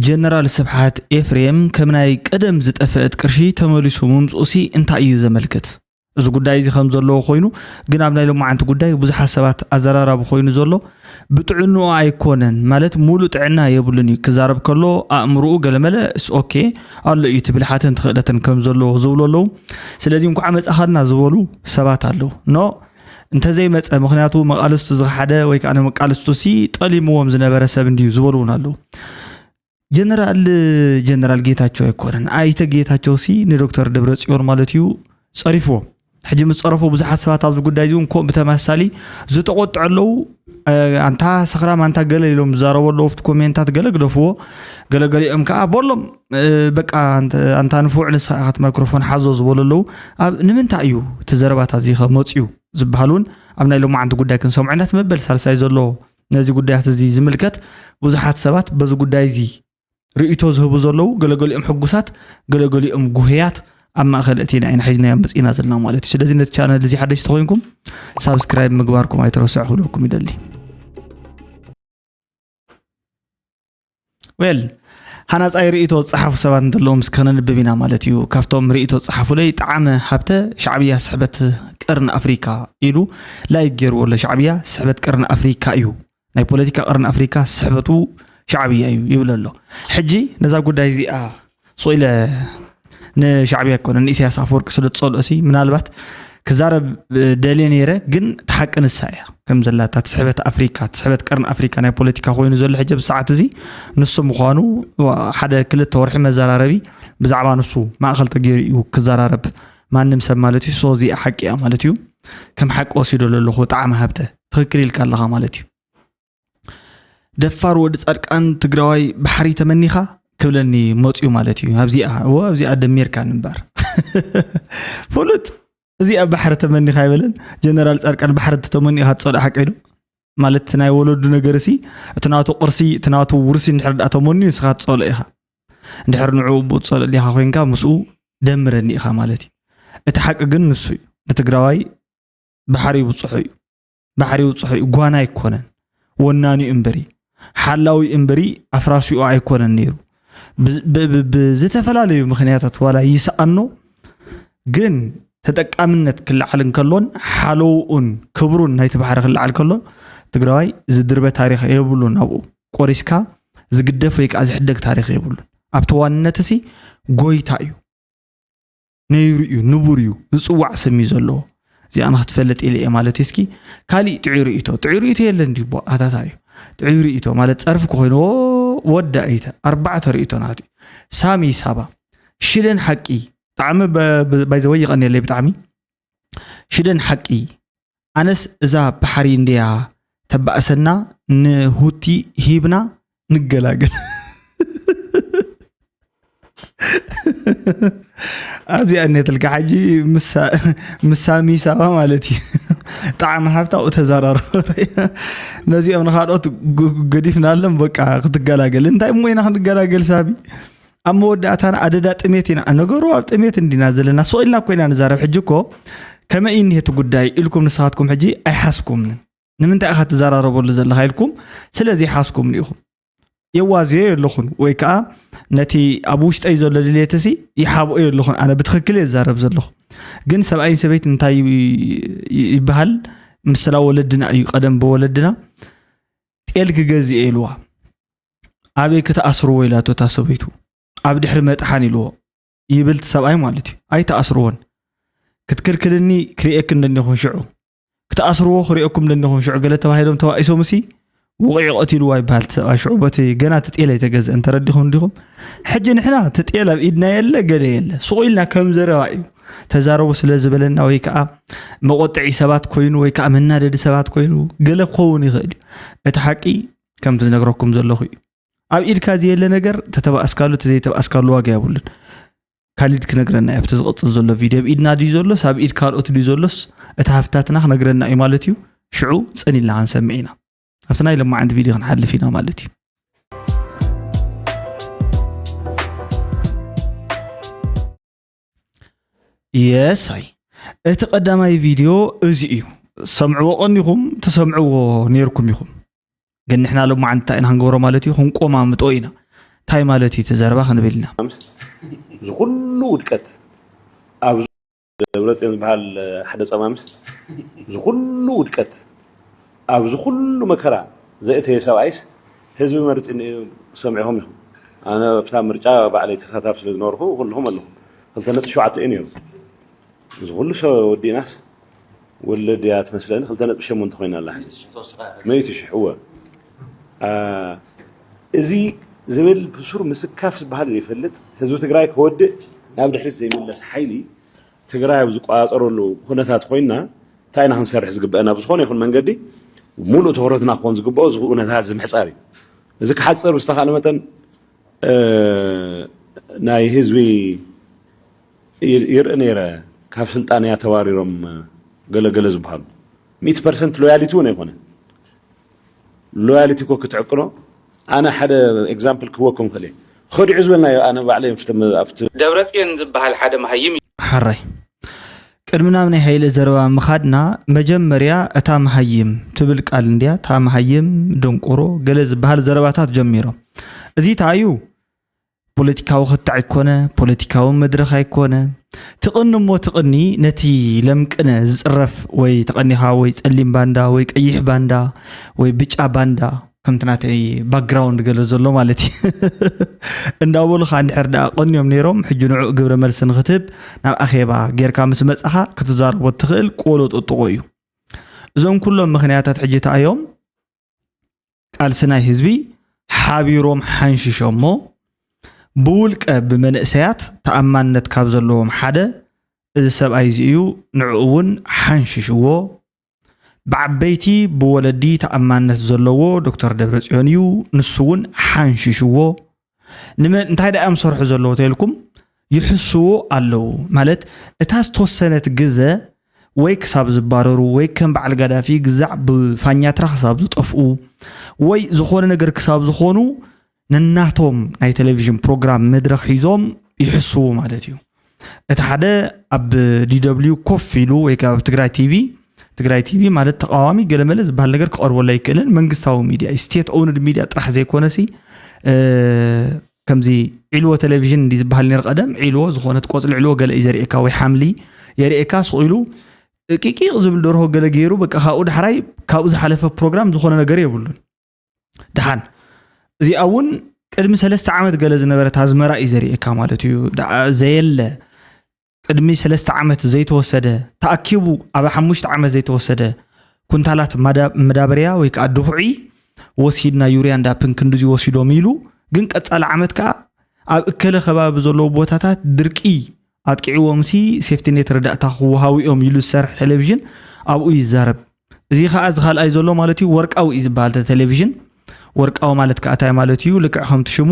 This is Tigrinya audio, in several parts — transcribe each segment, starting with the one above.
ጀነራል ስብሓት ኤፍሬም ከም ናይ ቀደም ዝጠፈአት ቅርሺ ተመሊሱ ምምፅኡሲ እንታይ እዩ ዘመልክት? እዚ ጉዳይ እዚ ከም ዘለዎ ኮይኑ፣ ግን ኣብ ናይ ሎማዓንቲ ጉዳይ ብዙሓት ሰባት ኣዘራራቢ ኮይኑ ዘሎ ብጥዕንኡ ኣይኮነን፣ ማለት ሙሉእ ጥዕና የብሉን እዩ። ክዛረብ ከሎ ኣእምርኡ ገለመለ ኦኬ ኣሎ እዩ ትብል ሓተን ትኽእለትን ከም ዘለዎ ዝብሉ ኣለዉ። ስለዚ እንኳዕ መጻኻልና ዝበሉ ሰባት ኣለዉ። ኖ እንተዘይመጸ፣ ምኽንያቱ መቃልስቱ ዝኸሓደ ወይ ከዓ ንመቃልስቱ ሲ ጠሊምዎም ዝነበረ ሰብ እንድዩ ዝበሉ እውን ኣለዉ። ጀነራል ጀነራል ጌታቸው ኣይኮነን፣ ኣይተ ጌታቸው ሲ ንዶክተር ደብረ ጽዮን ማለት እዩ ጸሪፍዎ። ሕጂ ምስ ጸረፎ ብዙሓት ሰባት ኣብዚ ጉዳይ እዚ እውን ከምኡ ብተመሳሳሊ ዝተቆጥዑ ኣለዉ። ኣንታ ሰኽራም ኣንታ ገለ ኢሎም ዝዛረቡ ኣለዉ ኣብቲ ኮሜንታት፣ ገለ ግደፍዎ። ገለገሊኦም ከዓ በሎም በቃ ኣንታ ንፉዕ ንስኻ ኢኻ ማይክሮፎን ሓዞ ዝበሉ ኣለዉ። ኣብ ንምንታይ እዩ እቲ ዘረባታት እዚ ከ መፅዩ ዝበሃል እውን ኣብ ናይ ሎማዓንቲ ጉዳይ ክንሰምዖ ኢና። መበል ሳልሳይ ዘሎ ነዚ ጉዳያት እዚ ዝምልከት ብዙሓት ሰባት በዚ ጉዳይ እዚ ርእይቶ ዝህቡ ዘለዉ፣ ገለገሊኦም ሕጉሳት፣ ገለገሊኦም ጉህያት ኣብ ማእኸል እቲ ኢና ሒዝናዮ መፂና ዘለና ማለት እዩ። ስለዚ ነቲ ቻነል እዚ ሓደሽቲ ኮይንኩም ሳብስክራይብ ምግባርኩም ኣይትረስዑ ክብለኩም ይደሊ። ዌል ሃናፃይ ርእይቶ ዝፀሓፉ ሰባት እንተለዉ ምስ ክነንብብ ኢና ማለት እዩ። ካብቶም ርእይቶ ዝፀሓፉለይ ጣዕመ ሃብተ ሻዕብያ ስሕበት ቀርኒ ኣፍሪካ ኢሉ ላይክ ገይርዎ ኣሎ። ሻዕብያ ስሕበት ቀርኒ ኣፍሪካ እዩ፣ ናይ ፖለቲካ ቀርኒ ኣፍሪካ ስሕበቱ ሻዕብያ እዩ ይብል ኣሎ። ሕጂ ነዛ ጉዳይ እዚኣ ስቕ ኢለ ንሻዕብያ ኣይኮነ ንኢሳያስ ኣፈወርቂ ስለ ዝፀልኦ ሲ ምናልባት ክዛረብ ደልየ ነይረ፣ ግን እቲ ሓቂ ንሳ እያ ከም ዘላ እታ ትስሕበት ኣፍሪካ ትስሕበት ቀርኒ ኣፍሪካ ናይ ፖለቲካ ኮይኑ ዘሎ ሕጂ ኣብዚ ሰዓት እዚ ንሱ ምዃኑ ሓደ ክልተ ወርሒ መዘራረቢ ብዛዕባ ንሱ ማእኸል ተገይሩ እዩ ክዘራረብ። ማንም ሰብ ማለት እዩ ሶ እዚኣ ሓቂ እያ ማለት እዩ። ከም ሓቂ ወሲዶ ኣለኹ ጣዕሚ ሃብተ ትኽክል ኢልካ ኣለኻ ማለት እዩ። ደፋር ወዲ ፃድቃን ትግራዋይ ባሕሪ ተመኒኻ ክብለኒ መፅዩ ማለት እዩ። ኣብዚኣ እዎ ኣብዚኣ ደሚርካ ንምባር ፍሉጥ እዚኣ ባሕሪ ተመኒኻ ኣይበለን። ጀነራል ፃድቃን ባሕሪ ተተመኒኻ ትፀልኦ ሓቂ ኢሉ ማለት ናይ ወለዱ ነገር ሲ እቲ ናቱ ቅርሲ እቲ ናቱ ውርሲ እንድሕር ደኣ ተመንዩ ንስኻ ትፀልኦ ኢኻ። እንድሕር ንዕኡ ብኡ ትፀልኦ ዲኻ ኮይንካ ምስኡ ደምረኒ ኢኻ ማለት እዩ። እቲ ሓቂ ግን ንሱ እዩ። ንትግራዋይ ባሕሪ ይብፅሖ እዩ። ባሕሪ ይብፅሖ እዩ። ጓና ኣይኮነን። ወናኒ እምበሪ ሓላዊ እምበሪ ኣፍራሲኡ ኣይኮነን ነይሩ። ብዝተፈላለዩ ምክንያታት ዋላ ይስኣኖ ግን ተጠቃምነት ክለዓል እንከሎን ሓለውኡን ክብሩን ናይቲ ባሕሪ ክለዓል ከሎ ትግራዋይ ዝድርበ ታሪክ የብሉን። ኣብኡ ቆሪስካ ዝግደፍ ወይ ከዓ ዝሕደግ ታሪክ የብሉን። ኣብቲ ዋንነት ሲ ጎይታ እዩ። ነይሩ እዩ፣ ንቡር እዩ፣ ዝፅዋዕ ስም እዩ ዘለዎ። እዚኣ ንክትፈልጥ ኢለ እየ ማለት እዩ። እስኪ ካሊእ ጥዑይ ርእይቶ፣ ጥዑይ ርእይቶ የለን ድዩ? ኣታታ እዩ ጥዑይ ርእይቶ ማለት ፀርፊ ክኮይኑ ወዳ እይተ ኣርባዕተ ርእይቶ ናት እዩ። ሳሚ ሳባ ሽደን ሓቂ ብጣዕሚ ባይዘወይ ይቀንየለይ ብጣዕሚ ሽደን ሓቂ ኣነስ እዛ ባሕሪ እንድያ ተባእሰና ንሁቲ ሂብና ንገላገል። ኣብዚኣ እኔትልካ ሕጂ ምሳሚ ሳባ ማለት እዩ። ጣዕሚ ሃብታ ኣብኡ ተዘራረበ። ነዚኦም ንካልኦት ገዲፍናሎም በቃ ክትገላገል እንታይ እሞ ኢና ክንገላገል ሳቢ ኣብ መወዳእታና ኣደዳ ጥሜት ኢና ነገሩ ኣብ ጥሜት እንዲና ዘለና ስቕ ኢልና እኮ ኢና ንዛረብ ሕጂ እኮ ከመይ እኒሄ እቲ ጉዳይ ኢልኩም ንስኻትኩም ሕጂ ኣይሓስኩምንን ንምንታይ ኢኻ ትዘራረበሉ ዘለኻ ኢልኩም ስለ ዘይሓስኩምኒ ኢኹም የዋዝዮ የለኹን ወይ ከዓ ነቲ ኣብ ውሽጠይ ዘሎ ድሌትሲ ይሓብኦ የለኹን ኣነ ብትኽክል እየ ዝዛረብ ዘለኹ ግን ሰብኣይን ሰበይት እንታይ ይበሃል ምስላ ወለድና እዩ ቀደም ብወለድና ጤል ክገዝእ እየ ኢልዋ ኣበይ ክትኣስርዎ ኢላቶ እታ ሰበይቱ ኣብ ድሕሪ መጥሓን ኢልዎ ይብል እቲ ሰብኣይ ማለት እዩ ኣይትኣስርዎን ክትክልክልኒ ክርእየክን ደኒኹን ሽዑ ክትኣስርዎ ክርእየኩም ደኒኹን ሽዑ ገለ ተባሂሎም ተባኢሶም ሲ ውቕዒ ቀቲልዋ ይበሃል እቲ ሰብኣይ ሽዑ በቲ ገና እቲ ጤል ኣይተገዝአን ተረዲኹም እንዲኹም ሕጂ ንሕና እቲ ጤል ኣብ ኢድና የለ ገለ የለ ሱቕ ኢልና ከም ዘረባ እዩ ተዛረቡ ስለ ዝበለና ወይ ከዓ መቆጥዒ ሰባት ኮይኑ ወይ ከዓ መናደዲ ሰባት ኮይኑ ገለ ክኸውን ይኽእል እዩ እቲ ሓቂ ከምቲ ዝነግረኩም ዘለኹ እዩ ኣብ ኢድካ ዘየለ ነገር ተተባእስካሉ ተዘይተባእስካሉ ዋጋ የብሉን። ካሊድ ክነግረና እዩ ኣብቲ ዝቕፅል ዘሎ ቪድዮ ኣብ ኢድና ድዩ ዘሎስ ኣብ ኢድ ካልኦት ድዩ ዘሎስ እቲ ሃፍትታትና ክነግረና እዩ ማለት እዩ። ሽዑ ፅን ኢልና ክንሰምዕ ኢና። ኣብቲ ናይ ለማዓንቲ ቪድዮ ክንሓልፍ ኢና ማለት እዩ። የሳይ እቲ ቀዳማይ ቪድዮ እዚ እዩ። ሰምዕዎ ቀኒኹም ተሰምዕዎ ነይርኩም ኢኹም። ግን ንሕና ሎማዓንቲ እንታይ ኢና ክንገብሮ ማለት እዩ ክንቆማምጦ ኢና። እንታይ ማለት እዩ እቲ ዘረባ ክንብል ኢና። እዚ ኩሉ ውድቀት ኣብ ደብረፅዮን ዝበሃል ሓደ ፀማምስ፣ እዚ ኩሉ ውድቀት፣ ኣብዚ ኩሉ መከራ ዘእተየ ሰብኣይስ ህዝቢ መርፂ ሰሚዕኹም ኢኹም። ኣነ ኣብታ ምርጫ ባዕለይ ተሳታፍ ስለ ዝነበርኩ ኩልኹም ኣለኹም። ክልተ ነጥቢ ሸውዓተ እዩ ነይሩ። እዚ ኩሉ ሰብ ወዲእናስ ወለድ እያ ትመስለኒ፣ ክልተ ነጥቢ ሸሞንተ ኮይና ኣላ። ሚእቲ ሽሕ እወ። እዚ ዝብል ብሱር ምስካፍ ዝበሃል ዘይፈልጥ፣ ህዝቢ ትግራይ ክወድእ ናብ ድሕሪት ዘይምለስ ሓይሊ ትግራይ ኣብ ዝቆፃፀረሉ ኩነታት ኮይና እንታይ ኢና ክንሰርሕ ዝግበአና? ብዝኾነ ይኹን መንገዲ ሙሉእ ትኹረትና ክኾን ዝግበኦ እዚ ኩነታት እዚ ምሕፃር እዩ። እዚ ክሓፅር ብዝተኻእለ መጠን ናይ ህዝቢ ይርኢ ነይረ። ካብ ስልጣን እያ ተባሪሮም ገለገለ ዝበሃሉ ሚእቲ ፐርሰንት ሎያሊቲ እውን ኣይኮነ። ሎያሊቲ እኮ ክትዕቅኖ፣ ኣነ ሓደ ኤግዛምፕል ክህበኩም ክእል እየ። ከዲዑ ዝበልናዮ ኣነ ባዕለይ ኣብቲ ደብረፅዮን ዝበሃል ሓደ መሃይም እዩ። ሓራይ ቅድሚ ናብ ናይ ሃይለ ዘረባ ምኻድና መጀመርያ እታ መሃይም ትብል ቃል እንድያ፣ እታ መሃይም፣ ደንቆሮ፣ ገለ ዝበሃል ዘረባታት ጀሚሮም። እዚ እንታይ እዩ? ፖለቲካዊ ክትዕ ኣይኮነ፣ ፖለቲካዊ መድረኽ ኣይኮነ። ትቕኒ እሞ ትቕኒ ነቲ ለምቅነ ዝፅረፍ ወይ ተቐኒኻ ወይ ፀሊም ባንዳ ወይ ቀይሕ ባንዳ ወይ ብጫ ባንዳ ከምቲ ናተይ ባክግራውንድ ገለ ዘሎ ማለት እዩ እንዳበሉኻ እንድሕር ደኣ ቀንዮም ነይሮም ሕጂ ንዑ ግብረ መልሲ ንክትህብ ናብ ኣኼባ ጌርካ ምስ መፃኻ ክትዛረቦ እትኽእል ቆሎ ጥጥቆ እዩ። እዞም ኩሎም ምኽንያታት ሕጂ ተኣዮም ቃልሲ ናይ ህዝቢ ሓቢሮም ሓንሽሾሞ ብውልቀ ብመንእሰያት ተኣማንነት ካብ ዘለዎም ሓደ እዚ ሰብኣይ እዚ እዩ። ንዕኡ እውን ሓንሽሽዎ። ብዓበይቲ ብወለዲ ተኣማንነት ዘለዎ ዶክተር ደብረፅዮን እዩ። ንሱ እውን ሓንሽሽዎ። ንመን እንታይ ደኣ እዮም ዝሰርሑ ዘለዉ ተልኩም ይሕስዎ ኣለዉ። ማለት እታ ዝተወሰነት ግዘ ወይ ክሳብ ዝባረሩ ወይ ከም በዓል ጋዳፊ ግዛዕ ብፋኛትራ ክሳብ ዝጠፍኡ ወይ ዝኾነ ነገር ክሳብ ዝኾኑ ነናቶም ናይ ቴሌቪዥን ፕሮግራም መድረኽ ሒዞም ይሕስዉ ማለት እዩ። እቲ ሓደ ኣብ ዲ ደብልዩ ኮፍ ኢሉ ወይ ከዓ ኣብ ትግራይ ቲቪ፣ ትግራይ ቲቪ ማለት ተቃዋሚ ገለመለ ዝበሃል ነገር ክቐርበሉ ኣይክእልን። መንግስታዊ ሚድያ እዩ። ስቴት ኦውንድ ሚድያ ጥራሕ ዘይኮነሲ ከምዚ ዒልዎ ቴሌቪዥን እንዲ ዝበሃል ነይሩ ቀደም። ዒልዎ ዝኾነት ቆፅሊ ዒልዎ ገለ እዩ ዘርእየካ ወይ ሓምሊ የርእየካ። ስቕ ኢሉ ቂቂቕ ዝብል ደርሆ ገለ ገይሩ በቃ ካብኡ ዳሕራይ ካብኡ ዝሓለፈ ፕሮግራም ዝኾነ ነገር የብሉን። ደሓን እዚኣ እውን ቅድሚ ሰለስተ ዓመት ገለ ዝነበረት ኣዝመራ እዩ ዘርእየካ ማለት እዩ። ደኣ ዘየለ ቅድሚ ሰለስተ ዓመት ዘይተወሰደ ተኣኪቡ ኣብ ሓሙሽተ ዓመት ዘይተወሰደ ኩንታላት ማዳ- መዳበርያ ወይ ከዓ ድኹዒ ወሲድና ዩርያን ዳፕን ክንድዚ ወሲዶም ኢሉ ግን ቀፃሊ ዓመት ከዓ ኣብ እከለ ከባቢ ዘለዉ ቦታታት ድርቂ ኣጥቂዕዎም ሲ ሴፍቲኔት ረዳእታ ክወሃቡ እዮም ኢሉ ዝሰርሕ ቴሌቪዥን ኣብኡ ይዛረብ። እዚ ከዓ እዚ ካልኣይ ዘሎ ማለት እዩ ወርቃዊ እዩ ዝበሃል ተ- ቴሌቪዥን። ወርቃዊ ማለት ከዓ እንታይ ማለት እዩ? ልክዕ ከምቲ ሽሙ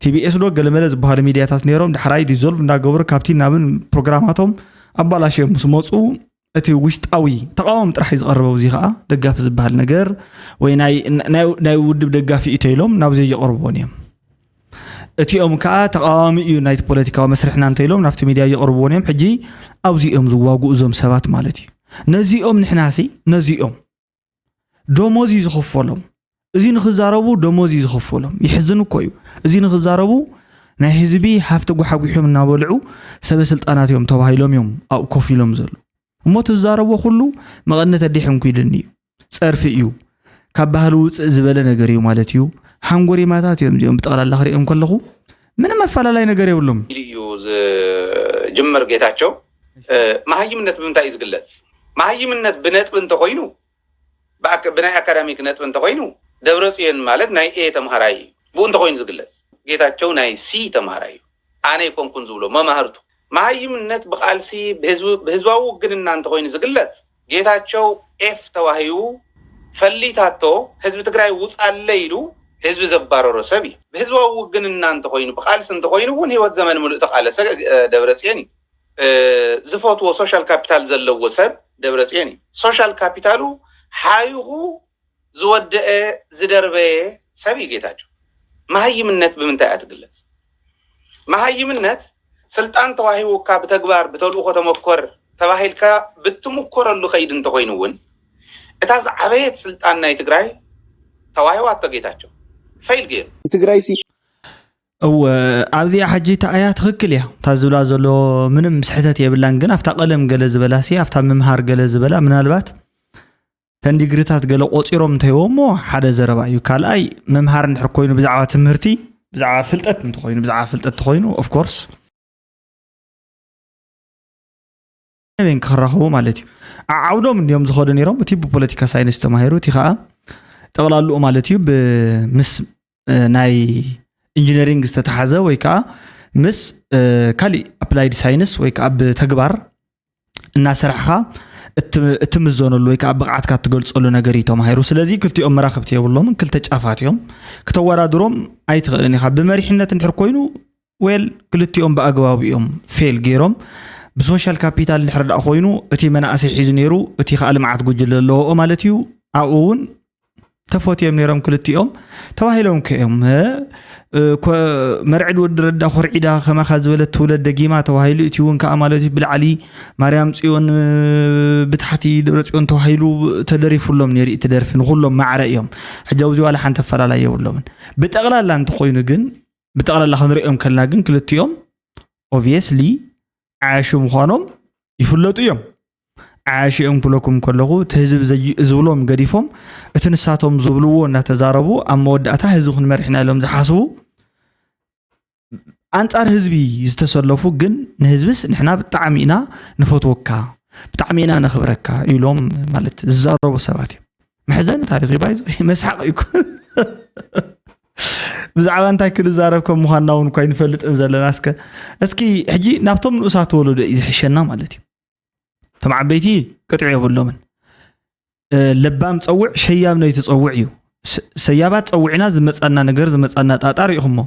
ቲቢኤስ ዶ ገለመለ ዝበሃሉ ሚድያታት ነይሮም ዳሕራይ ዲዞልቭ እንዳገበሩ ካብቲ ናብን ፕሮግራማቶም ኣባላሽዮም ምስ መፁ እቲ ውሽጣዊ ተቃዋሚ ጥራሕ እዩ ዝቐርበው። እዚ ከዓ ደጋፊ ዝበሃል ነገር ወይ ናይ ናይ- ናይ ውድብ ደጋፊ እዩ ተይሎም ናብ ዘየቐርብዎን እዮም። እቲኦም ከዓ ተቃዋሚ እዩ ናይቲ ፖለቲካዊ መስርሕና እንተኢሎም ናብቲ ሚድያ የቕርብዎን እዮም። ሕጂ ኣብዚኦም ዝዋግኡ እዞም ሰባት ማለት እዩ። ነዚኦም ንሕናሲ ነዚኦም ደሞዝ እዩ ዝኸፈሎም። እዚ ንክዛረቡ ደሞዝ እዩ ዝኸፈሎም። ይሕዝን እኮ እዩ። እዚ ንክዛረቡ ናይ ህዝቢ ሃፍቲ ጓሓጒሖም እናበልዑ ሰበ ስልጣናት እዮም ተባሂሎም እዮም ኣብኡ ኮፍ ኢሎም ዘለዉ። እሞ እቲ ዝዛረብዎ ኩሉ መቐነት ኣዴ ሕንኩ ኢልኒ እዩ። ፀርፊ እዩ። ካብ ባህሊ ውፅእ ዝበለ ነገር እዩ ማለት እዩ። ሓንጎሪማታት እዮም እዚኦም ብጠቕላላ ክሪኦም ከለኹ ምንም ኣፈላላይ ነገር የብሎም። ኢሉ እዩ ዝጅምር ጌታቸው። መሃይምነት ብምንታይ እዩ ዝግለፅ? መሃይምነት ብነጥቢ እንተኮይኑ ብኣክ- ብናይ ኣካዳሚክ ነጥቢ እንተኮይኑ ደብረፅዮን ማለት ናይ ኤ ተምሃራይ እዩ። ብኡ እንተኮይኑ ዝግለፅ ጌታቸው ናይ ሲ ተምሃራይ እዩ። ኣነ ይኮንኩን ዝብሎ መማህርቱ። መሃይምነት ብቃልሲ ብህዝብ- ብህዝባዊ ውግንና እንተኮይኑ ዝግለፅ ጌታቸው ኤፍ ተዋሂቡ ፈሊታቶ ህዝቢ ትግራይ ውፃለ ኢሉ ህዝቢ ዘባረሮ ሰብ እዩ። ብህዝባዊ ውግንና እንተኮይኑ ብቃልሲ እንተኮይኑ እውን ህይወት ዘመን ምሉእ ተቃለሰ እ፣ ደብረፅዮን እዩ። እ፣ ዝፈትዎ ሶሻል ካፒታል ዘለዎ ሰብ ደብረፅዮን እዩ። ሶሻል ካፒታሉ ሓይኹ ዝወደአ ዝደርበየ ሰብ እዩ ጌታቸው። መሃይምነት ብምንታይ እያ ትግለፅ? መሃይምነት ስልጣን ተዋሂቡካ ብተግባር ብተልእኾ ተመኮር ተባሂልካ ብትምኮረሉ ከይድ እንተኮይኑ እውን እታ ዝዓበየት ስልጣን ናይ ትግራይ ተዋሂባቶ ጌታቸው ፈይል ገይሩ። ትግራይ ሲ እወ ኣብዚኣ ሕጂ እታ እያ ትኽክል እያ። እታ ዝብላ ዘሎ ምንም ስሕተት የብላን። ግን ኣብታ ቀለም ገለ ዝበላ ሲ ኣብታ ምምሃር ገለ ዝበላ ምናልባት ተን ዲግሪታት ገለ ቆፂሮም እንተይዎ እሞ ሓደ ዘረባ እዩ። ካልኣይ ምምሃር እንድሕር ኮይኑ ብዛዕባ ትምህርቲ ብዛዕባ ፍልጠት እንተኮይኑ ብዛዕባ ፍልጠት እንተኮይኑ ኦፍኮርስ ኣበይን ክራኸቡ ማለት እዩ። ዓዓውዶም እንዲዮም ዝኸዱ ነይሮም። እቲ ብፖለቲካ ሳይንስ ተማሂሩ እቲ ከዓ ጠቕላልኡ ማለት እዩ ምስ ናይ ኢንጂነሪንግ ዝተተሓዘ ወይ ከዓ ምስ ካሊእ ኣፕላይድ ሳይንስ ወይ ከዓ ብተግባር እናሰራሕኻ እትምዘነሉ ወይ ከዓ ብቕዓትካ እትገልፀሉ ነገር እዩ ተማሂሩ። ስለዚ ክልቲኦም መራኽብቲ የብሎምን፣ ክልተ ጫፋት እዮም። ክተወዳድሮም ኣይትኽእልን ኢኻ። ብመሪሕነት እንድሕር ኮይኑ ዌል ክልቲኦም ብኣግባቡ እዮም ፌል ገይሮም። ብሶሻል ካፒታል እንድሕር ደኣ ኮይኑ እቲ መናእሰይ ሒዙ ነይሩ፣ እቲ ከዓ ልምዓት ጉጅለ ኣለዎ ማለት እዩ። ኣብኡ እውን ተፈትዮም ነይሮም ክልቲኦም። ተባሂሎም ከዮም መርዕድ ወዲ ረዳ ኮርዒዳ ከማኻ ዝበለት ትውለድ ደጊማ ተባሂሉ። እቲ እውን ከዓ ማለት እዩ ብላዕሊ ማርያም ፅዮን ብታሕቲ ደብረ ፅዮን ተባሂሉ ተደሪፉሎም ነይሩ እቲ ደርፊ። ንኩሎም ማዕረ እዮም። ሕጂ ኣብዚ ዋላ ሓንቲ ኣፈላላይ የብሎምን። ብጠቕላላ እንተኮይኑ ግን ብጠቕላላ ክንሪኦም ከልና ግን ክልቲኦም ኦብቪየስሊ ዓያሹ ምዃኖም ይፍለጡ እዮም። ዓያሹ እዮም ክብለኩም ከለኹ እቲ ህዝቢ ዝብሎም ገዲፎም እቲ ንሳቶም ዝብልዎ እናተዛረቡ ኣብ መወዳእታ ህዝቢ ክንመርሕ ኢና ኢሎም ዝሓስቡ ኣንጻር ህዝቢ ዝተሰለፉ ግን ንህዝብስ ንሕና ብጣዕሚ ኢና ንፈትወካ ብጣዕሚ ኢና ነኽብረካ ኢሎም ማለት ዝዛረቡ ሰባት እዮም። መሕዘኒ ታሪኽ እዩ ባይዞ መስሓቕ እዩ። ብዛዕባ እንታይ ክንዛረብ ከም ምዃንና እውን እኳ ይንፈልጥን ዘለና እስከ እስኪ ሕጂ ናብቶም ንኡሳት ወለዶ እዩ ዝሕሸና ማለት እዩ። እቶም ዓበይቲ ቅጥዒ የብሎምን። ለባም ፀውዕ ሸያም ናይ ትፀውዕ እዩ። ሰያባት ፀውዕና ዝመፃና ነገር ዝመፃና ጣጣ ሪኢኹሞ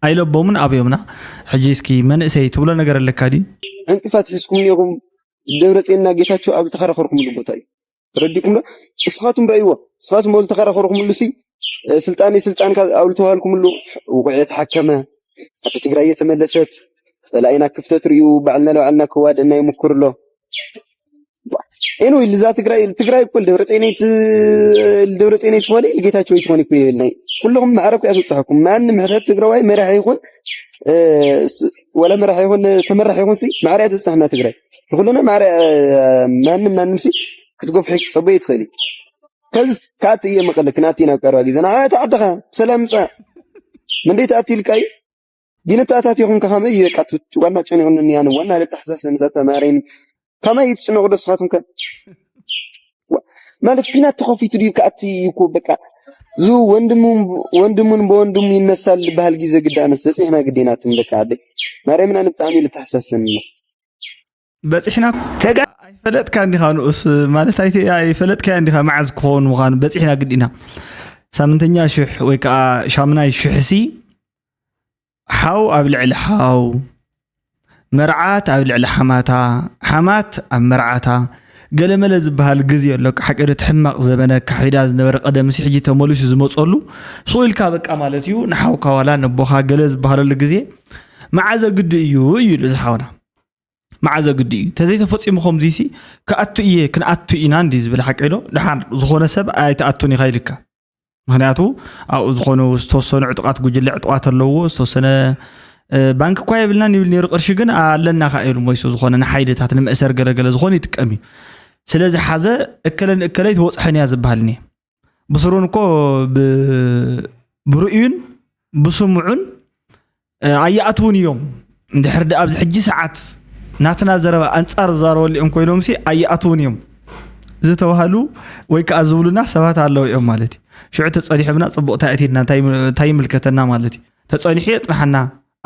ኣይለቦምን ኣብዮምና። ሕጂ እስኪ መንእሰይ ትብሎ ነገር ኣለካ ድዩ? ዕንቅፋት ሒዝኩም ኔኹም ደብረፅዮንና ጌታቸው ኣብ ዝተኸራኸርኩምሉ ቦታ እዩ። ተረዲእኩም ዶ? እስኻቱም ረእይዎ። እስኻቱም ኣብ ዝተኸራኸርኩምሉ ሲ ስልጣን ስልጣንካ ኣብ ዝተባሃልኩምሉ ውቑዕ የተሓከመ ኣብ ትግራይ የተመለሰት ፀላኢና ክፍተት ርእዩ ባዕልና ለባዕልና ክዋደና ይምክር ኣሎ። ኤንወይ ልዛ ትግራይ ትግራይ እኮ ልደብረፀይነይ ትኾነ ልጌታቸው ትኾነ እኮ የብልናይ። ኩለኹም ማዕረ እኮ ያስወፅሐኩም። ማንም ሕተት ትግራዋይ መራሕ ይኹን ወላ መራሕ ይኹን ተመራሕ ይኹን ሲ ማዕረ ያትበፅሐና ትግራይ ንኩለና ማዕረ ማንም ማንም ሲ ክትገፍሑ ክፀበ ይትኽእል እዩ። ከዚ ከኣቲ እየ መቐለ ክናቲ ናብ ቀረባ ግዜ ንዓ እቲ ዓድኻ ብሰላም ምፃእ መንደይ ተኣቲ ኢልካ እዩ ግን ተኣታቲኹም ከ ከመይ እዩ በቃ ዋና ጨኒቑኒ ያነ ዋና ለተሓሳስበኒ እዛ ተማሪን ከመይ እዩ ትጭነቑ ዶ ንስኻትኩም ከ ማለት ኲናት ተኸፊቱ ድዩ ክኣቲ እዩ እኮ በቃ ዙ ወንድሙን በወንድሙ ይነሳል ዝበሃል ግዜ ግዳ ኣነስ በፂሕና ግዴናትም ደቂ ዓደይ ማርያምን ኣነ ብጣዕሚ እዩ ለተሓሳስበኒ ኣሎ በፂሕና ተጋ ኣይፈለጥካ እንዲኻ ንኡስ ማለት ኣይፈለጥካያ እንዲኻ መዓዝ ክኸውን ምዃኑ በፂሕና ግዲና ሳምንተኛ ሽሕ ወይ ከዓ ሻምናይ ሽሕ ሲ ሓው ኣብ ልዕሊ ሓው መርዓት ኣብ ልዕሊ ሓማታ ሓማት ኣብ መርዓታ ገለመለ ዝበሃል ግዜ ኣሎ። ሓቂ እቲ ሕማቕ ዘበነ ካሒዳ ዝነበረ ቀደምሲ ሕጂ ተመሊሱ ዝመፀሉ ስቕ ኢልካ በቃ ማለት እዩ ንሓውካ ዋላ ነቦኻ ገለ ዝበሃለሉ ግዜ መዓዘ ግዲ እዩ እዩ ኢሉ እዚ ሓውና መዓዘ ግዲ እዩ ተዘይተፈፂሙ ከምዚ ሲ ክኣቱ እየ ክንኣቱ ኢና እንዲ ዝብል ሓቂ ዶ ድሓር ዝኾነ ሰብ ኣይትኣቱን ኢኻ ኢልካ ምክንያቱ ኣብኡ ዝኾኑ ዝተወሰኑ ዕጡቃት ጉጅለ ዕጡቃት ኣለዎ ዝተወሰነ ባንክ እኳ የብልና ይብል ነይሩ ቅርሺ ግን ኣለና ከዓ ኢሉ ሞይሱ ዝኾነ ንሓይልታት ንመእሰር ገለገለ ዝኾነ ይጥቀም እዩ ስለዚ ሓዘ እከለ ንእከለ ይትወፅሐን እያ ዝበሃል እየ ብስሩን እኮ ብርእዩን ብስምዑን ኣይኣትውን እዮም እንድሕር ደኣ ኣብዚ ሕጂ ሰዓት ናትና ዘረባ ኣንጻር ዝዛረበሉ እዮም ኮይኖም ሲ ኣይኣትውን እዮም ዝተባሃሉ ወይ ከዓ ዝብሉና ሰባት ኣለዉ እዮም ማለት እዩ ሽዑ ተጸኒሖምና ጽቡቕ እንታይ ኣትልና እንታይ ይምልከተና ማለት እዩ ተጸኒሑ የጽንሓና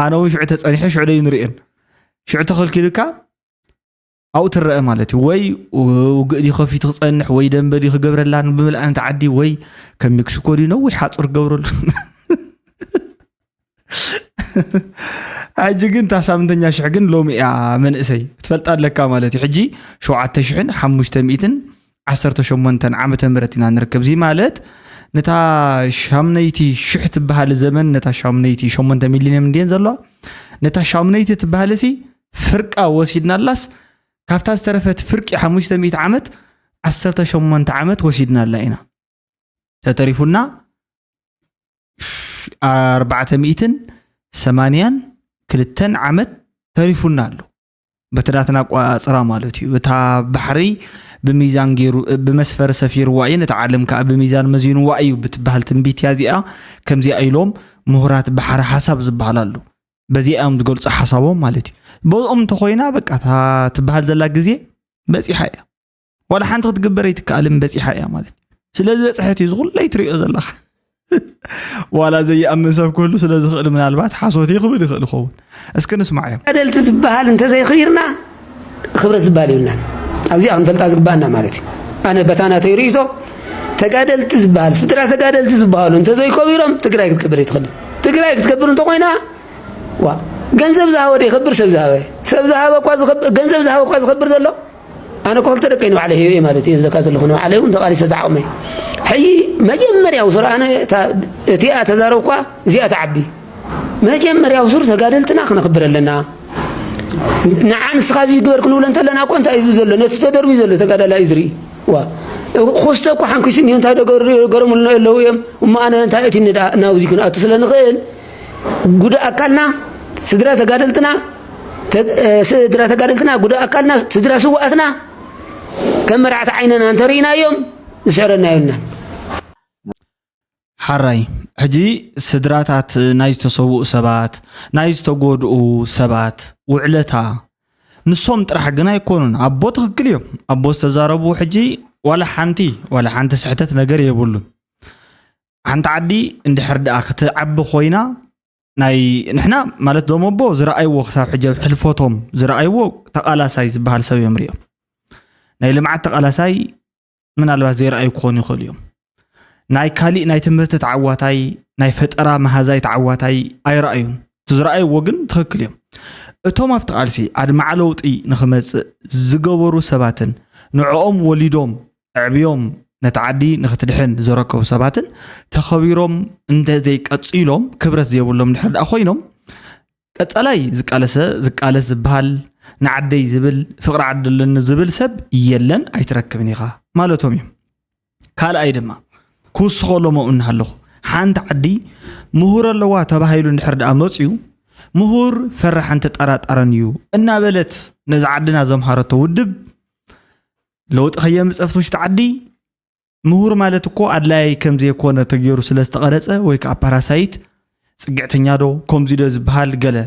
ኣነ እውን ሽዑ ተጸኒሐ ሽዑ ደዩ ንርእየን ሽዑ ተኸልኪሉካ ኣብኡ ትረአ ማለት እዩ ወይ ውግእ ድዩ ከፊቱ ክፀንሕ ወይ ደንበ ድዩ ክገብረላ ብመልኣንቲ ዓዲ ወይ ከም ሜክሲኮ ድዩ ነዊሕ ሓፁር ክገብረሉ ሕጂ ግን እታ ሳምንተኛ ሽሕ ግን ሎሚ እያ መንእሰይ ትፈልጣ ኣለካ ማለት እዩ ሕጂ ሸውዓተ ሽሕን ሓሙሽተ ሚእትን ዓሰርተ ሸሞንተን ዓመተ ምህረት ኢና ንርከብ እዚ ማለት ነታ ሻምነይቲ ሽሕ ትበሃል ዘመን ነታ ሻምነይቲ ሸሞንተ ሚሊዮን እንድየን ዘለዋ ነታ ሻምነይቲ ትበሃል ሲ ፍርቃ ወሲድናላስ ካብታ ዝተረፈት ፍርቂ ሓሙሽተ ሚእቲ ዓመት ዓሰርተ ሸሞንተ ዓመት ወሲድናላ ኢና ተተሪፉና ኣርባዕተ ሚእትን ሰማንያን ክልተን ዓመት ተሪፉና ኣሎ። በቲ ናትና ኣቋፅራ ማለት እዩ። እታ ባሕሪ ብሚዛን ገይሩ፣ ብመስፈሪ ሰፊርዋ እዩ፣ ነታ ዓለም ከዓ ብሚዛን መዚንዋ እዩ ብትበሃል ትንቢት እያ እዚኣ። ከምዚኣ ኢሎም ምሁራት ባሕሪ ሓሳብ ዝበሃል ኣሎ። በዚኣ እዮም ዝገልፁ ሓሳቦም ማለት እዩ። በኦም እንተኾይና በቃ እታ ትበሃል ዘላ ግዜ በፂሓ እያ። ዋላ ሓንቲ ክትግበር ኣይትከኣልን፣ በፂሓ እያ ማለት እዩ። ስለ ዝበፅሐት እዩ ዝኹለይ ትሪኦ ዘለኻ። ዋላ ዘይኣምን ሰብ ክህሉ ስለ ዝኽእል ምናልባት ሓሶት እዩ ክብል ይኽእል ይኸውን። እስኪ ንስማዕ እዮም። ተጋደልቲ ዝበሃል እንተዘይኽቢርና ክብረት ዝበሃል የብልናን። ኣብዚኣ ክንፈልጣ ዝግባኣና ማለት እዩ። ኣነ በታ ናተይ ርእይቶ ተጋደልቲ ዝበሃል ስድራ ተጋደልቲ ዝበሃሉ እንተዘይከቢሮም ትግራይ ክትከብር ኣይትኽእልን። ትግራይ ክትከብር እንተኾይና ዋ ገንዘብ ዝሃበ ዶ ይኸብር? ሰብ ዝሃበ ሰብ ዝሃበ እኳ ዝኸብ- ገንዘብ ዝሃበ እኳ ዝኸብር ዘሎ ኣነ እኮ ክልተ ደቀይ ንባዕለይ ሂበ ማለት እዩ ዝለካ ዘለኹ ንባዕለይ እውን ተቓሊሰ ዝዓቕመይ። ሕጂ መጀመርያ ውሱር ኣነ እታ- እቲኣ ተዛረብኳ እዚኣ ትዓቢ መጀመርያ ውሱር ተጋደልትና ክነኽብር ኣለና። ንዓ ንስኻ እዚ ግበር ክንብሎ እንተለና እኮ እንታይ እዩ ዝብል ዘሎ? ነቲ ተደርቢ ዘሎ ተጋዳላይ እዩ ዝርኢ። ዋ ኩስተ እኮ ሓንኪሱ እኒሆ እንታይ ደገሩ ገረሙልና ኣለዉ እዮም። እሞ ኣነ እንታይ እቲ ንዳ ናብዚ ክንኣቱ ስለ ንኽእል ጉዳእ ኣካልና ስድራ ተጋደልትና ተ- እ፣ ስድራ ተጋደልትና ጉዳእ ኣካልና ስድራ ስውኣትና ከም መራዕቲ ዓይነና እንተርኢናዮም ዝስዕረና የብልናን። ሓራይ ሕጂ ስድራታት ናይ ዝተሰውኡ ሰባት ናይ ዝተጎድኡ ሰባት ውዕለታ ንሶም ጥራሕ ግን ኣይኮኑን። ኣቦ ትኽክል እዮም። ኣቦ ዝተዛረቡ ሕጂ ዋላ ሓንቲ ዋላ ሓንቲ ስሕተት ነገር የብሉን። ሓንቲ ዓዲ እንድሕር ደኣ ክትዓቢ ኮይና ናይ ንሕና ማለት ዞም ኣቦ ዝረኣይዎ ክሳብ ሕጂ ኣብ ሕልፈቶም ዝረኣይዎ ተቓላሳይ ዝበሃል ሰብ እዮም ሪኦም። ናይ ልምዓት ተቓላሳይ ምናልባት ዘይረኣዩ ክኾኑ ይኽእሉ እዮም። ናይ ካሊእ ናይ ትምህርቲ ተዓዋታይ ናይ ፈጠራ መሃዛይ ተዓዋታይ ኣይረኣዩን። እቲ ዝረኣይዎ ግን ትኽክል እዮም። እቶም ኣብቲ ቃልሲ ኣድማዒ ለውጢ ንኽመፅእ ዝገበሩ ሰባትን ንዕኦም ወሊዶም ኣዕብዮም ነቲ ዓዲ ንኽትድሕን ዘረከቡ ሰባትን ተኸቢሮም እንተዘይቀፂሎም ክብረት ዘይብሎም ድሕሪ ደኣ ኮይኖም ቀፃላይ ዝቃለሰ ዝቃለስ ዝበሃል ንዓደይ ዝብል ፍቕሪ ዓዲ ኣለኒ ዝብል ሰብ የለን ኣይትረክብን ኢኻ ማለቶም እዮም። ካልኣይ ድማ ክውስኸሎም ኣብኡ እናሃለኹ ሓንቲ ዓዲ ምሁር ኣለዋ ተባሂሉ እንድሕር ደኣ መፅዩ ምሁር ፈራሕን ተጠራጣርን እዩ እናበለት ነዛ ዓድና ዘምሃረቶ ውድብ ለውጢ ከየምፀ ኣብቲ ውሽጢ ዓዲ ምሁር ማለት እኮ ኣድላያይ ከምዘይኮነ ተገይሩ ስለዝተቐረፀ ወይ ከዓ ፓራሳይት ፅግዕተኛ ዶ ከምዚ ዶ ዝበሃል ገለ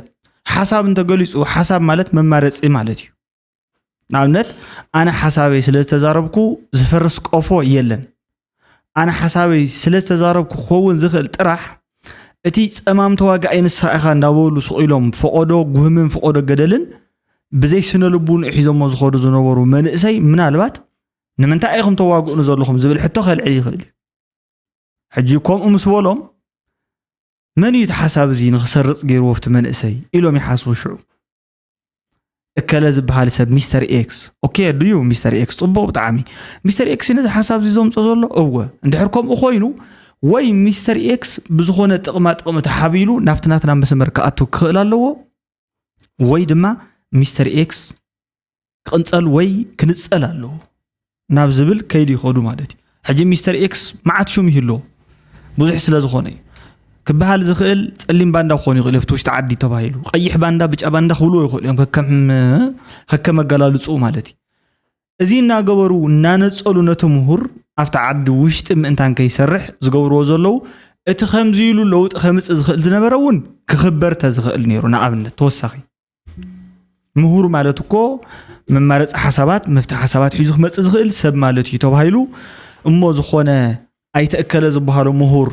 ሓሳብ እንተገሊፁ ሓሳብ ማለት መማረፂ ማለት እዩ። ንኣብነት ኣነ ሓሳበይ ስለዝተዛረብኩ ዝፈርስ ቆፎ የለን። ኣነ ሓሳበይ ስለዝተዛረብኩ ክኸውን ዝኽእል ጥራሕ እቲ ፀማም ተዋጋኣይ ንስኻ ኢኻ እንዳበሉ ስቕ ኢሎም ፈቐዶ ጉህምን ፈቐዶ ገደልን ብዘይ ስነ ልቡንኡ ሒዞሞ ዝኸዱ ዝነበሩ መንእሰይ ምናልባት ንምንታይ ኢኹም ተዋግኡኒ ዘለኹም ዝብል ሕቶ ከልዕል ይኽእል እዩ። ሕጂ ከምኡ ምስ በሎም መን እዩ እቲ ሓሳብ እዚ ንኽሰርፅ ገይርዎ ኣብቲ መንእሰይ ኢሎም ይሓስቡ። ሽዑ እከለ ዝበሃል ሰብ ሚስተር ኤክስ ኦኬ ድዩ ሚስተር ኤክስ ፅቡቕ ብጣዕሚ ሚስተር ኤክስ ነዚ ሓሳብ እዚ ዘምፆ ዘሎ እወ እንድሕር ከምኡ ኮይኑ ወይ ሚስተር ኤክስ ብዝኾነ ጥቕማ ጥቕሚ ተሓቢሉ ናብቲ ናትና መስመር ክኣቱ ክኽእል ኣለዎ ወይ ድማ ሚስተር ኤክስ ክቕንፀል ወይ ክንፀል ኣለዎ ናብ ዝብል ከይዲ ይኸዱ ማለት እዩ። ሕጂ ሚስተር ኤክስ መዓት ሽም ይህልዎ ብዙሕ ስለ ዝኾነ እዩ። ክበሃል ዝኽእል ፀሊም ባንዳ ክኾን ይኽእል ኣብቲ ውሽጢ ዓዲ ተባሂሉ ቀይሕ ባንዳ ብጫ ባንዳ ክብልዎ ይኽእሉ እዮም ከከም ከከም ኣገላልፅኡ ማለት እዩ። እዚ እናገበሩ እናነፀሉ ነቲ ምሁር ኣብቲ ዓዲ ውሽጢ ምእንታን ከይሰርሕ ዝገብርዎ ዘለዉ እቲ ከምዚ ኢሉ ለውጢ ከምፅእ ዝኽእል ዝነበረ እውን ክኽበር ተዝኽእል ነይሩ። ንኣብነት ተወሳኺ ምሁር ማለት እኮ መማረፂ ሓሳባት መፍትሒ ሓሳባት ሒዙ ክመፅእ ዝኽእል ሰብ ማለት እዩ ተባሂሉ እሞ ዝኾነ ኣይተእከለ ዝበሃሉ ምሁር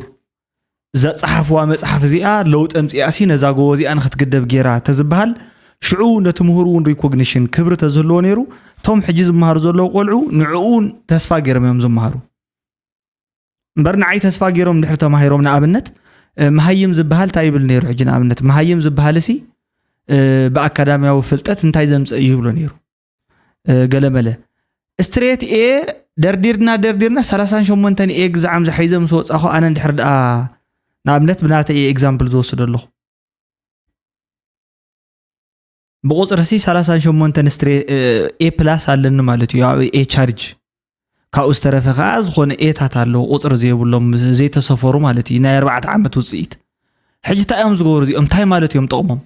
ዘፀሓፍዋ መፅሓፍ እዚኣ ለውጢ ኣምፂኣሲ ነዛ ጎቦ እዚኣ ንክትግደብ ገይራ ተዝበሃል ሽዑ ነቲ ምሁር እውን ሪኮግኒሽን ክብሪ ተዝህልዎ ነይሩ እቶም ሕጂ ዝመሃሩ ዘለዉ ቆልዑ ንዕኡ ተስፋ ገይሮም እዮም ዝመሃሩ እምበር ንዓይ ተስፋ ገይሮም ድሕሪ ተማሂሮም ንኣብነት መሃይም ዝበሃል እንታይ ይብል ነይሩ ሕጂ ንኣብነት መሃይም ዝበሃል እሲ ብኣካዳሚያዊ ፍልጠት እንታይ ዘምፀእ እዩ ይብሎ ነይሩ ገለመለ ስትሬት ኤ ደርዲርና ደርዲርና ሰላሳን ሸሞንተን ኤ ግዛዓም ዝሓይዘ ምስ ወፃኹ ኣነ እንድሕር ደኣ ንኣብነት ብናተ ኤ ኤግዛምፕል ዝወስዶ ኣለኹ ብቁፅሪ ሲ ሰላሳን ሸሞንተን ስትሬ ኤ ፕላስ ኣለኒ ማለት እዩ ኣብ ኤ ቻርጅ ካብኡ ዝተረፈ ከዓ ዝኾነ ኤታት ኣለዉ ቁፅሪ ዘይብሎም ዘይተሰፈሩ ማለት እዩ ናይ ኣርባዕተ ዓመት ውፅኢት ሕጂ እንታይ እዮም ዝገብሩ እዚኦም? እንታይ ማለት እዮም ጥቕሞም?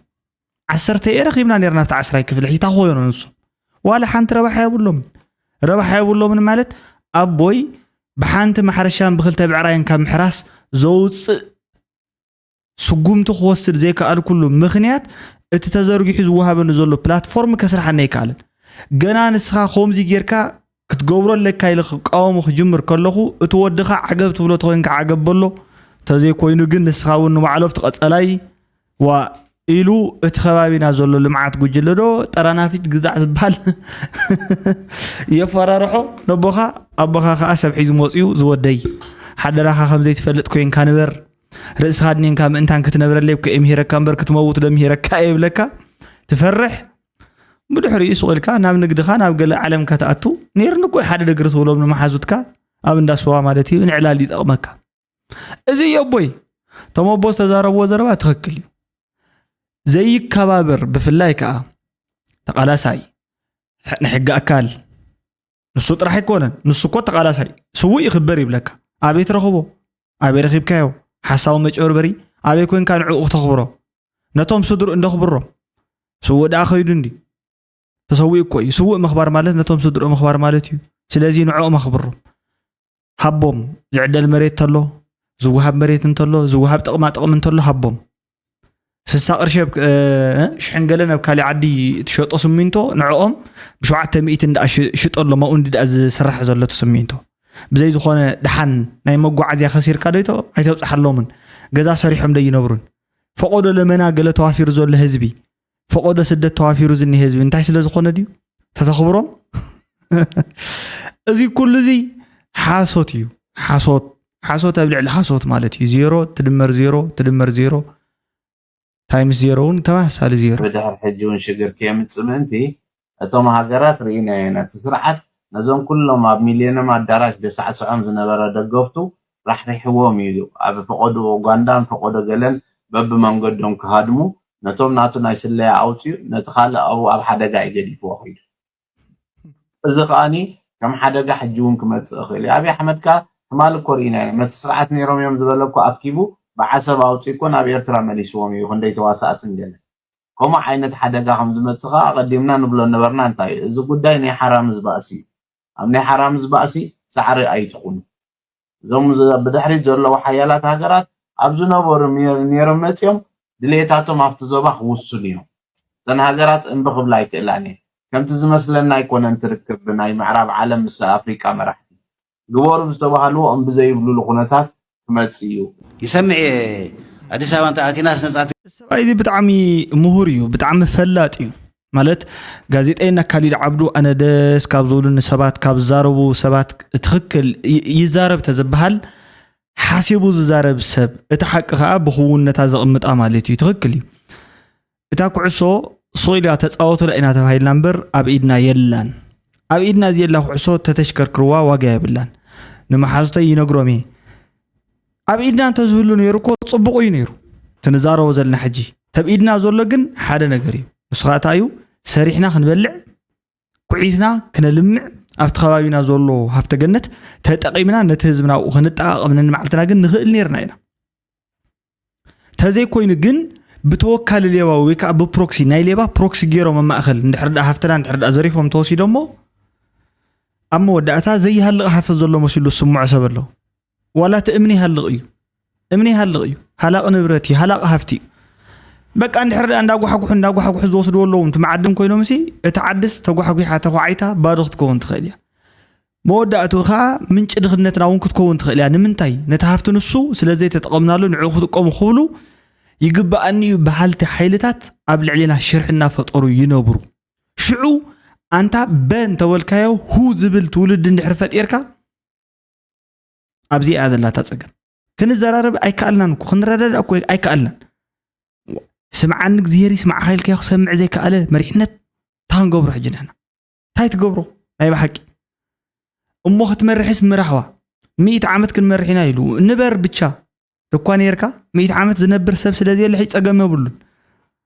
ዓሰርተ እየ ረኺብና ነርና ኣብቲ ዓስራይ ክፍሊ። ሕጂ እንታይ ክኾኑ ንሶም? ዋላ ሓንቲ ረብሓ የብሎምን። ረብሓ የብሎምን ማለት ኣቦይ ብሓንቲ ማሕረሻን ብክልተ ብዕራይን ካብ ምሕራስ ዘውፅእ ስጉምቲ ክወስድ ዘይከኣልኩሉ ምኽንያት እቲ ተዘርጊሑ ዝወሃበኒ ዘሎ ፕላትፎርም ከስርሓኒ ኣይከኣልን። ገና ንስኻ ከምዚ ጌርካ ክትገብሮ ኣለካ ኢለ ክቃወሞ ክጅምር ከለኹ እቲ ወድኻ ዓገብ ትብሎ ተኮይንካ ዓገብ በሎ፣ ተዘይኮይኑ ግን ንስኻ እውን ንባዕሎ ኣብቲ ቀጸላይ ዋ ኢሉ እቲ ከባቢና ዘሎ ልምዓት ጉጅለ ዶ ጠራናፊት ግዛዕ ዝበሃል የፈራርሖ ነቦኻ። ኣቦኻ ከኣ ሰብ ሒዙ መፅዩ ዝወደይ ሓደራኻ ከምዘይትፈልጥ ኮይንካ ንበር። ርእስኻ ድኔንካ ምእንታን ክትነብረለይ እኮ እየ ምሂረካ እምበር ክትመውት ዶ ምሂረካ እየ ይብለካ። ትፈርሕ። ብድሕሪኡ ሱቕ ኢልካ ናብ ንግድኻ ናብ ገለ ዓለምካ ትኣቱ። ነይርኒ እኮ ሓደ ደግሪ ትብሎም ንመሓዙትካ ኣብ እንዳ ስዋ ማለት እዩ ንዕላል ይጠቕመካ። እዚ እዩ ኣቦይ። እቶም ኣቦ ዝተዛረብዎ ዘረባ ትኽክል እዩ። ዘይከባበር ብፍላይ ከዓ ተቓላሳይ ንሕጊ ኣካል ንሱ ጥራሕ ኣይኮነን። ንሱ እኮ ተቓላሳይ ስውእ ይኽበር ይብለካ። ኣበይ ትረኽቦ? ኣበይ ረኺብካዮ? ሓሳዊ መጭበርበሪ ኣበይ ኮንካ ንዕኡ ክተኽብሮ? ነቶም ስድርኡ እንደኽብሮም። ስውእ ደኣ ከይዱ እንዲ ተሰዊኡ እኮ እዩ። ስውእ ምኽባር ማለት ነቶም ስድርኡ ምኽባር ማለት እዩ። ስለዚ ንዕኦም ኣኽብሮም። ሃቦም። ዝዕደል መሬት እንተሎ፣ ዝወሃብ መሬት እንተሎ፣ ዝወሃብ ጥቕማ ጥቕሚ እንተሎ ሃቦም። ስሳ ቅርሺ ኣብ እ፣ ሽሕን ገለን ኣብ ካሊእ ዓዲ ትሸጦ ስሚንቶ ንዕኦም ብሸውዓተ ሚእቲ እንዳ ሽ- ሽጠሎም ኣብኡ እንዲ ደኣ ዝስራሕ ዘሎ እቲ ስሚንቶ። ብዘይ ዝኾነ ደሓን ናይ መጓዓዝያ ከሲርካ ዶ ኣይተ- ኣይተብፅሓሎምን? ገዛ ሰሪሖም ዶ ይነብሩን? ፈቆዶ ለመና ገለ ተዋፊሩ ዘሎ ህዝቢ፣ ፈቆዶ ስደት ተዋፊሩ ዝኒ ህዝቢ እንታይ ስለ ዝኾነ ድዩ? ተተኽብሮም? እዚ ኩሉ እዚ ሓሶት እዩ። ሓሶት ሓሶት ኣብ ልዕሊ ሓሶት ማለት እዩ። ዜሮ ትድመር ዜሮ ትድመር ዜሮ ታይምስ ዜሮ እውን ተመሳሳሊ ዜሮ። ብድሕር ሕጂ እውን ሽግር ከየምፅእ ምእንቲ እቶም ሃገራት ርኢናዮ ኢና። እቲ ስርዓት ነዞም ኩሎም ኣብ ሚልዮኖም ኣዳራሽ ደሳዕስዖም ዝነበረ ደገፍቱ ራሕሪሕዎም እዩ። ኣብ ፈቐዶ ኡጋንዳን ፈቐዶ ገለን በብመንገዶም ክሃድሙ ነቶም ናቱ ናይ ስለያ ኣውፅኡ ነቲ ካልእ ኣብኡ ኣብ ሓደጋ እዩ ገዲፍዎ ከይዱ። እዚ ከኣኒ ከም ሓደጋ ሕጂ እውን ክመፅእ ይኽእል እዩ። ኣብይ ኣሕመድ ከኣ ትማሊ እኮ ርኢናዮ። ነቲ ስርዓት ነይሮም እዮም ዝበለ እኮ ኣኪቡ ብዓሰብ ኣውፅኡ እኮ ናብ ኤርትራ መሊስዎም እዩ። ክንደይ ተዋሳእትን ገለ ከምኡ ዓይነት ሓደጋ ከም ዝመፅእ ከኣ ኣቐዲምና ንብሎ ነበርና። እንታይ እዩ? እዚ ጉዳይ ናይ ሓራምዝ ባእሲ እዩ። ኣብ ናይ ሓራምዝ ባእሲ ሳዕሪ ኣይትኹኑ። እዞም ዝ- ብድሕሪት ዘለዉ ሓያላት ሃገራት ኣብ ዝነበሩ ነይር- ነይሮም መፂኦም ድሌታቶም ኣብቲ ዞባ ክውስኑ እዮም። እተን ሃገራት እምቢ ክብላ ኣይክእላን እየን። ከምቲ ዝመስለና ኣይኮነን ትርክብ ብናይ ምዕራብ ዓለም ምስ ኣፍሪቃ መራሕቲ ግበሩ ዝተባሃልዎ እምቢ ዘይብሉሉ ኩነታት ክመፅእ እዩ። ይሰምዕ እየ። ኣዲስ ኣበባ እንተ ኣቲናስ ነፃ ሰብኣይ እዚ ብጣዕሚ ምሁር እዩ፣ ብጣዕሚ ፈላጥ እዩ። ማለት ጋዜጠኛ ካሊድ ዓብዱ ኣነ ደስ ካብ ዝብሉኒ ሰባት ካብ ዝዛረቡ ሰባት ትኽክል ይ- ይዛረብ ተዝበሃል ሓሲቡ ዝዛረብ ሰብ እቲ ሓቂ ከዓ ብክውነታ ዘቕምጣ ማለት እዩ። ትኽክል እዩ። እታ ኩዕሶ ሱቕ ኢላ ተፃወቱላ ኢና ተባሂልና እምበር ኣብ ኢድና የላን። ኣብ ኢድና ዝየላ ኩዕሶ ተተሽከርክርዋ ዋጋ የብላን። ንመሓዙተይ ይነግሮም እየ። ኣብ ኢድና እንተዝህሉ ነይሩ እኮ ፅቡቕ እዩ ነይሩ። ትንዛረቦ ዘለና ሕጂ ተብ ኢድና ዘሎ ግን ሓደ ነገር እዩ። ንሱ ከዓ እንታይ እዩ? ሰሪሕና ክንበልዕ ኩዒትና ክነልምዕ ኣብቲ ከባቢና ዘሎ ሃብተ ገነት ተጠቒምና ነቲ ህዝብና ኣብኡ ክንጠቓቐም ነንመዓልትና ግን ንኽእል ነይርና ኢና። ተዘይኮይኑ ግን ብተወካሊ ሌባ ወይ ከዓ ብፕሮክሲ ናይ ሌባ ፕሮክሲ ገይሮም ኣብ ማእኸል እንድሕር ደኣ ሃፍትና እንድሕር ደኣ ዘሪፎም ተወሲዶሞ ኣብ መወዳእታ ዘይሃልቕ ሃፍቲ ዘሎ መሲሉ ዝስምዖ ሰብ ኣሎ። ዋላ እቲ እምኒ ይሃልቕ እዩ። እምኒ ይሃልቕ እዩ። ሃላቕ ንብረት እዩ። ሃላቕ ሃፍቲ እዩ። በቃ እንድሕር ደኣ እንዳጓሕጉሑ እንዳጓሕጉሑ ዝወስድዎ ኣለዎም እቲ መዓድን ኮይኖም ሲ እቲ ዓድስ ተጓሕጒሓ ተኳዒታ ባዶ ክትከውን ትኽእል እያ። መወዳእትኡ ከዓ ምንጪ ድኽነትና እውን ክትከውን ትኽእል እያ። ንምንታይ? ነቲ ሃፍቲ ንሱ ስለ ዘይተጠቐምናሉ ንዕኡ ክጥቀሙ ክብሉ ይግበኣኒ እዩ በሃልቲ ሓይልታት ኣብ ልዕሌና ሽርሒ እናፈጠሩ ይነብሩ። ሽዑ ኣንታ በ እንተበልካዮ ሁ ዝብል ትውልዲ እንድሕር ፈጢርካ ኣብዚ እያ ዘላታ ፀገም። ክንዘራረብ ኣይከኣልናን እኮ ክንረዳዳእ እኮ ኣይከኣልናን። ስምዓኒ እግዚኣብሔር ይስማዕኻ ኢልካዮ ክሰምዕ ዘይከኣለ መሪሕነት እንታይ ክንገብሮ ሕጂ ንሕና? እንታይ ትገብሮ ናይ ብሓቂ? እሞ ክትመርሕስ ምራሕዋ። ሚእቲ ዓመት ክንመርሕ ኢና ኢሉ ንበር ብቻ። እኳ ነይርካ ሚእቲ ዓመት ዝነብር ሰብ ስለ ዘየለ ሕጂ ፀገም የብሉን።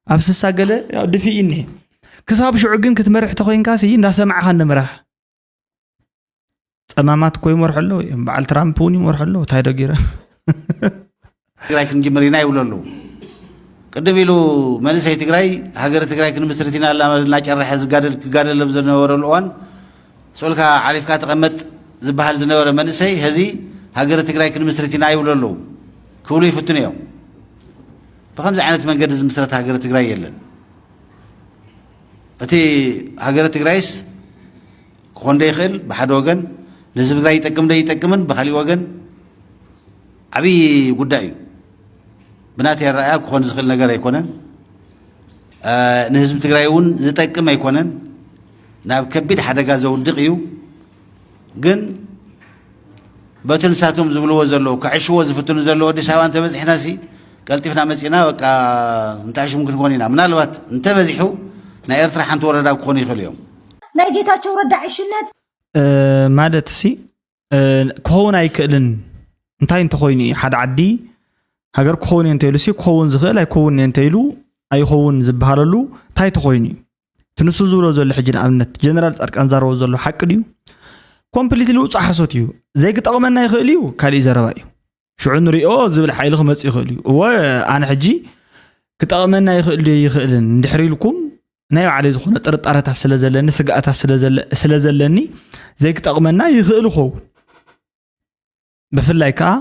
ኣብ ስሳ ገለ ያው ድፍኢ እኒሀ። ክሳብ ሽዑ ግን ክትመርሕ ተኮይንካ ሲ እንዳሰማዕኻ ንምራሕ። ፀማማት እኮ ይመርሑ ኣለዉ እዮም። በዓል ትራምፕ እውን ይመርሑ ኣለዉ። እንታይ ዶ ገይረ? ትግራይ ክንጅምር ኢና ይብሉ ኣለዉ። ቅድም ኢሉ መንእሰይ ትግራይ ሃገረ ትግራይ ክንምስርት ኢና እናጨረሐ ዝጋደል ክጋደል ኣብ ዝነበረሉ እዋን ስኡልካ ዓሊፍካ ተቐመጥ ዝበሃል ዝነበረ መንእሰይ ሕዚ ሃገረ ትግራይ ክንምስርት ኢና ይብሉ ኣለዉ። ክብሉ ይፍትኑ እዮም። ብኸምዚ ዓይነት መንገዲ ዝምስረት ሃገረ ትግራይ የለን። እቲ ሃገረ ትግራይስ ክኾን ዶ ይኽእል ብሓደ ወገን፣ ንህዝቢ ትግራይ ይጠቅም ዶ ይጠቅምን ብኻሊእ ወገን ዓብዪ ጉዳይ እዩ። ብናተይ ኣረኣእያ ክኾን ዝኽእል ነገር ኣይኮነን። ንህዝቢ ትግራይ እውን ዝጠቅም ኣይኮነን። ናብ ከቢድ ሓደጋ ዘውድቕ እዩ። ግን በቲ ንሳቶም ዝብልዎ ዘለዉ ክዕሽዎ ዝፍትኑ ዘለዉ ኣዲስ ኣበባ እንተበፂሕና ሲ ቀልጢፍና መፂና በቃ እንተዕሽሙ ክንኮን ኢና። ምናልባት እንተበዚሑ ናይ ኤርትራ ሓንቲ ወረዳ ክኾኑ ይኽእሉ እዮም። ናይ ጌታቸው ረዳ ዕሽነት ማለት ሲ ክኸውን ኣይክእልን። እንታይ እንተኮይኑ እዩ ሓደ ዓዲ ሃገር ክኸውን እየ እንተኢሉ ሲ ክኸውን ዝኽእል ኣይከውን እየ እንተኢሉ ኣይኸውን ዝበሃለሉ እንታይ ተኮይኑ እዩ? እቲ ንሱ ዝብሎ ዘሎ ሕጂ ንኣብነት ጀነራል ፃድቃን ዛረቦ ዘሎ ሓቂ ድዩ? ኮምፕሊትሊ ውፁእ ሓሶት እዩ። ዘይክጠቕመና ይኽእል እዩ፣ ካሊእ ዘረባ እዩ። ሽዑ ንሪኦ ዝብል ሓይሊ ክመፅእ ይኽእል እዩ። እወ ኣነ ሕጂ ክጠቕመና ይኽእል ድዩ ይኽእልን እንድሕር ኢልኩም ናይ ባዕለይ ዝኾነ ጥርጣረታት ስለ ዘለኒ ስግኣታት ስለ ዘለኒ ዘይክጠቕመና ይኽእል ይኸውን። ብፍላይ ከዓ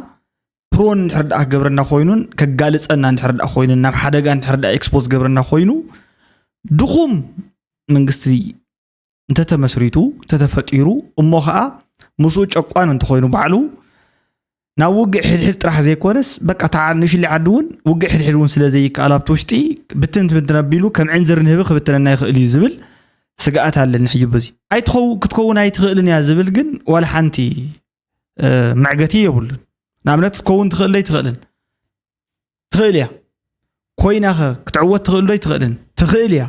ፕሮን እንድሕር ደኣ ክገብረና ኮይኑን ከጋልፀና እንድሕር ደኣ ኮይኑን ናብ ሓደጋ እንድሕር ደኣ ኤክስፖዝ ክገብረና ኮይኑ ድኹም መንግስቲ እንተተመስሪቱ እንተተፈጢሩ እሞ ከዓ ምስኡ ጨቋን እንተኮይኑ ባዕሉ ናብ ውግእ ሕድሕድ ጥራሕ ዘይኮነስ በቃ ተዓ ንሽሊ ዓዲ እውን ውግእ ሕድሕድ እውን ስለ ዘይከኣል ኣብቲ ውሽጢ ብትን ትብንትን ኣቢሉ ከም ዕንዝር ንህቢ ክብትነና ይኽእል እዩ ዝብል ስግኣት ኣለኒ። ሕጂ በዚ ኣይትኸው ክትከውን ኣይትኽእልን እያ ዝብል ግን ዋላ ሓንቲ መዕገቲ የብሉን። ንኣብነት ክትከውን ትኽእል ዶ ኣይትኽእልን? ትኽእል እያ። ኮይናኸ ክትዕወት ትኽእል ዶ ኣይትኽእልን? ትኽእል እያ።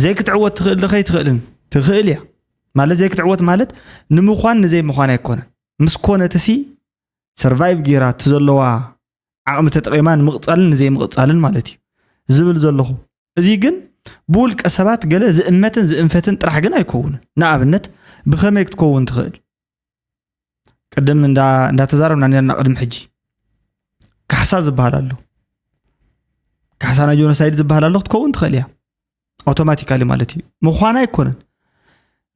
ዘይክትዕወት ትኽእል ዶ ከይትኽእልን? ትኽእል እያ። ማለት ዘይክትዕወት ማለት ንምዃን ንዘይምዃን ኣይኮነን። ምስ ኮነት ሲ ሰርቫይቭ ጌራ እቲ ዘለዋ ዓቕሚ ተጠቒማ ንምቕፃልን ንዘይምቕፃልን ማለት እዩ ዝብል ዘለኹ። እዚ ግን ብውልቀ ሰባት ገለ ዝእመትን ዝእንፈትን ጥራሕ ግን ኣይከውንን። ንኣብነት ብኸመይ ክትከውን ትኽእል? ቅድም እንዳተዛረብና ነርና ቅድሚ ሕጂ ካሕሳ ዝበሃል ኣሎ። ካሕሳ ናይ ጆኖሳይድ ዝበሃል ኣሎ ክትከውን ትኽእል እያ። ኣውቶማቲካሊ ማለት እዩ ምዃና ኣይኮነን።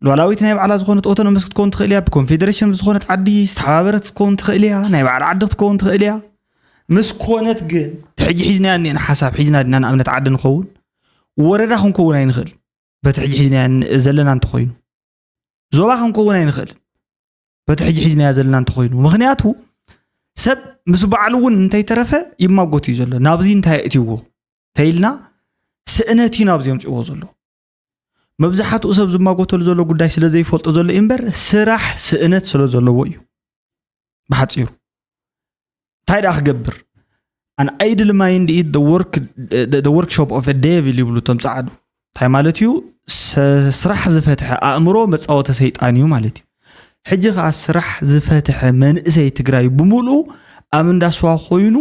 ሉዓላዊት ናይ ባዕላ ዝኾነት ኦቶኖመስ ክትከውን ትኽእል እያ። ብኮንፌደሬሽን ዝኾነት ዓዲ ዝተሓባበረት ክትከውን ትኽእል እያ። ናይ ባዕላ ዓዲ ክትከውን ትኽእል እያ። ምስ ኮነት ግን ሕጂ ሒዝናያ እኒአና ሓሳብ ሒዝና ድና ንኣብነት ዓዲ ንኸውን ወረዳ ክንከውን ኣይንኽእል። በቲ ሕጂ ሒዝናያ ዘለና እንተኾይኑ ዞባ ክንከውን ኣይንኽእል። በቲ ሕጂ ሒዝናያ ዘለና እንተኾይኑ ምኽንያቱ ሰብ ምስ ባዕሉ እውን እንተይተረፈ ይማጎት እዩ ዘሎ። ናብዚ እንታይ የእትይዎ ተይልና ስእነት እዩ ናብዚ የምፅዎ ዘሎ። መብዛሕትኡ ሰብ ዝማጎተሉ ዘሎ ጉዳይ ስለ ዘይፈልጦ ዘሎ እምበር ስራሕ ስእነት ስለ ዘለዎ እዩ። ብሓፂሩ እንታይ ደኣ ክገብር? An idle mind is the work the workshop of a devil ይብሉ እቶም ፃዕዱ። እንታይ ማለት እዩ? ስራሕ ዝፈትሐ ኣእምሮ መፃወተ ሰይጣን እዩ ማለት እዩ። ሕጂ ከዓ ስራሕ ዝፈትሐ መንእሰይ ትግራይ ብምሉኡ ኣብ እንዳስዋ ኮይኑ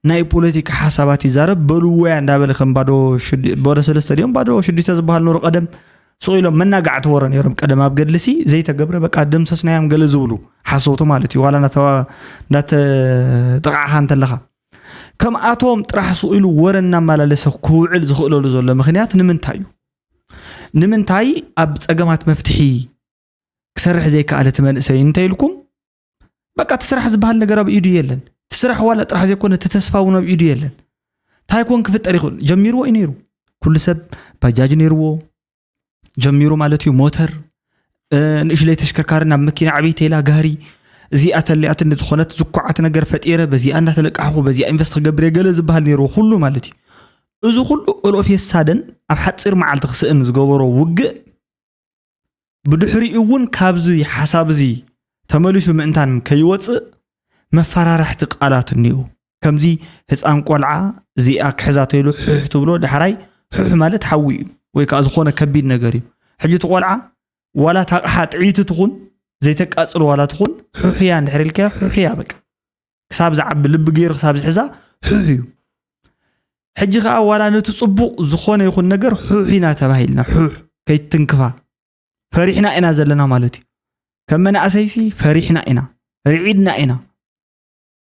ናይ ፖለቲካ ሓሳባት ይዛረብ። በልወያ እንዳበለ ከም ባዶ ሽዱ- ባዶ ሰለስተ ድዮም ባዶ ሽዱሽተ ዝበሃል ኖሩ ቀደም ስቕ ኢሎም መናጋዕቲ ወረ ነይሮም። ቀደም ኣብ ገድሊ ሲ ዘይተገብረ በቃ ደምሰስናዮም ገለ ዝብሉ ሓሰውቲ ማለት እዩ። ዋላ እንዳተዋ- እንዳተጠቃዕኻ እንተለኻ ከምኣቶም ጥራሕ ስቕ ኢሉ ወረ እናመላለሰ ክውዕል ዝኽእለሉ ዘሎ ምክንያት ንምንታይ እዩ? ንምንታይ ኣብ ፀገማት መፍትሒ ክሰርሕ ዘይከኣለ እቲ መንእሰይ እንተኢልኩም በቃ እቲ ስራሕ ዝበሃል ነገር ኣብ ኢዱ የለን። እቲ ስራሕ ዋላ ጥራሕ ዘይኮነ እቲ ተስፋ እውን ኣብ ኢዱ የለን። እንታይ ኮን ክፍጠር ይኽእል? ጀሚርዎ እዩ ነይሩ። ኩሉ ሰብ ባጃጅ ነይርዎ ጀሚሩ ማለት እዩ። ሞተር ንእሽለይ ተሽከርካሪ ናብ መኪና ዓበይቲ ኢላ ጋሪ እዚኣ ተለያትን ዝኾነት ዝኳዓት ነገር ፈጢረ በዚኣ እንዳተለቃሕኹ በዚኣ ኢንቨስት ክገብር የገለ ዝበሃል ነይርዎ ኩሉ ማለት እዩ። እዚ ኩሉ ኦሎፌሳደን ኣብ ሓፂር መዓልቲ ክስእን ዝገበሮ ውግእ ብድሕሪኡ እውን ካብዚ ሓሳብ እዚ ተመሊሱ ምእንታን ከይወፅእ መፈራርሕቲ ቃላት እኒኡ። ከምዚ ህፃን ቆልዓ እዚኣ ክሕዛ ተይሉ ሑሕ ትብሎ ዳሕራይ ሑሕ ማለት ሓዊ እዩ ወይ ከዓ ዝኾነ ከቢድ ነገር እዩ። ሕጂ እቲ ቆልዓ ዋላ ታቕሓ ጥዒቲ ትኹን ዘይተቃፅል ዋላ ትኹን ሑሕያ እንድሕር ኢልካያ ሑሕያ በቃ ክሳብ ዝዓቢ ልቢ ገይሩ ክሳብ ዝሕዛ ሑሕ እዩ። ሕጂ ከዓ ዋላ ነቲ ፅቡቕ ዝኾነ ይኹን ነገር ሑሕ ኢና ተባሂልና ሑሕ ከይትንክፋ ፈሪሕና ኢና ዘለና ማለት እዩ። ከም መናእሰይሲ ፈሪሕና ኢና ርዒድና ኢና።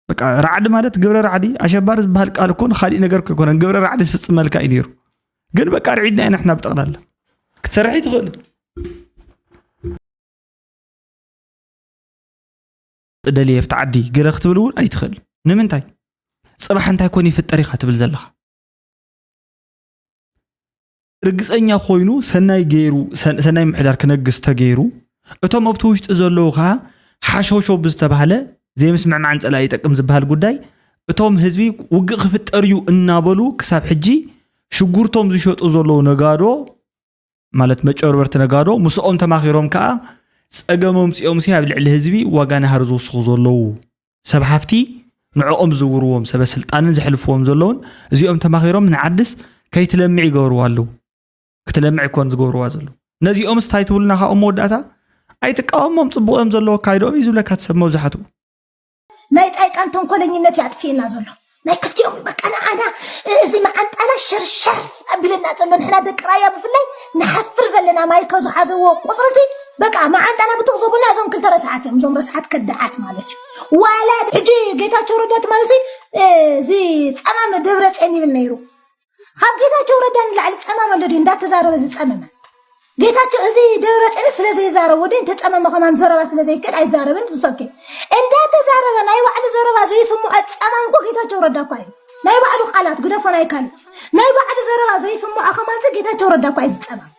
በቃ ራዕዲ ማለት ግብረ ራዕዲ፣ ኣሸባሪ ዝበሃል ቃል እኮ ንኻሊእ ነገር እኮ ኣይኮነን፣ ግብረ ራዕዲ ዝፍፅመልካ እዩ ነይሩ። ግን በቃ ርዒድና ኢና ንሕና ብጠቕላላ። ክትሰርሕ ኣይትኽእልን። ደልየ ኣብቲ ዓዲ ገለ ክትብል እውን ኣይትኽእል። ንምንታይ? ፅባሕ እንታይ ኮን ይፍጠር ኢኻ ትብል ዘለኻ? ርግፀኛ ኮይኑ ሰናይ ገይሩ፣ ሰን- ሰናይ ምሕዳር ክነግስ ተገይሩ፣ እቶም ኣብቲ ውሽጢ ዘለዉ ከዓ ሓሾሾ ብዝተባህለ ዘይምስምዕማዕን ፀላኢ ይጠቅም ዝበሃል ጉዳይ፣ እቶም ህዝቢ ውግእ ክፍጠር እዩ እናበሉ ክሳብ ሕጂ ሽጉርቶም ዝሸጡ ዘለዉ ነጋዶ፣ ማለት መጨበርበርቲ ነጋዶ፣ ምስኦም ተማኺሮም ከዓ ፀገም ኣምፂኦም ሲ ኣብ ልዕሊ ህዝቢ ዋጋ ናህሪ ዝውስኹ ዘለዉ ሰብ ሃፍቲ፣ ንዕኦም ዝዝውርዎም ሰበ ስልጣንን ዘሕልፍዎም ዘለውን፣ እዚኦም ተማኺሮም ንዓድስ ከይትለምዕ ይገብርዋ ኣለዉ። ክትለምዕ ይኮን ዝገብርዋ ዘለዉ። ነዚኦም ስታይ ትብሉና ካብኦም መወዳእታ ኣይትቃወሞም፣ ፅቡቕ እዮም ዘለዉ ኣካይዶም እዩ ዝብለካ ትሰብ መብዛሕትኡ። ናይ ፃይቃን ተንኮለኝነት ያጥፊእና ዘሎ ናይ ክልቲኦም በቃ ንዓና እዚ መዓንጣና ሸርሸር ኣቢለና ዘሎ ንሕና ደቂ ራያ ብፍላይ ንሓፍር ዘለና ማይከ ዝሓዘዎ ቁፅሪ ሲ በቃ መዓንጣና ብትቕ ዘብሉና እዞም ክልተ ረስሓት እዮም እዞም ረስሓት ከዳዓት ማለት እዩ ዋላ ሕጂ ጌታቸው ረዳት ማለት እዚ ጸማም ደብረ ፅዮን ይብል ነይሩ ካብ ጌታቸው ረዳ ንላዕሊ ጸማም ኣሎ ድዩ እንዳተዛረበ ዝጸመመ ጌታቸው እዚ ደብረፅዮን ስለዘይዛረብ ወደ እንተፀመመ ከማን ዘረባ ስለዘይክእል ኣይዛረብን ዝሰብኬ እንዳተዛረበ ናይ ባዕሉ ዘረባ ዘይስምዖ ፀማም እኮ ጌታቸው ረዳ እኳ እዩ ናይ ባዕሉ ቃላት ግደፎ ናይ ካልእ ናይ ባዕሉ ዘረባ ዘይስምዖ ከማንዚ ጌታቸው ረዳ እኳ እዩ ዝፀማም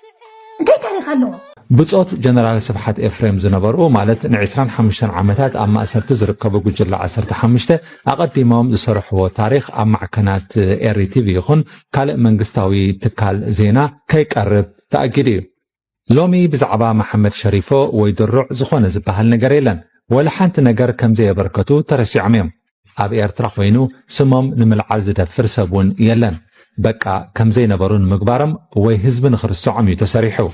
እንታይ ታሪክ ኣለዎ ብጾት ጀነራል ስብሓት ኤፍሬም ዝነበሩ ማለት ን25 ዓመታት ኣብ ማእሰርቲ ዝርከቡ ጉጅለ 15 ኣቐዲሞም ዝሰርሕዎ ታሪኽ ኣብ ማዕከናት ኤሪ ቲቪ ይኹን ካልእ መንግስታዊ ትካል ዜና ከይቀርብ ተኣጊዱ እዩ። ሎሚ ብዛዕባ መሓመድ ሸሪፎ ወይ ድሩዕ ዝኾነ ዝበሃል ነገር የለን። ወላ ሓንቲ ነገር ከም ዘየበርከቱ ተረሲዖም እዮም። ኣብ ኤርትራ ኮይኑ ስሞም ንምልዓል ዝደፍር ሰብ እውን የለን። በቃ ከም ዘይነበሩ ንምግባሮም ወይ ህዝቢ ንኽርስዖም እዩ ተሰሪሑ።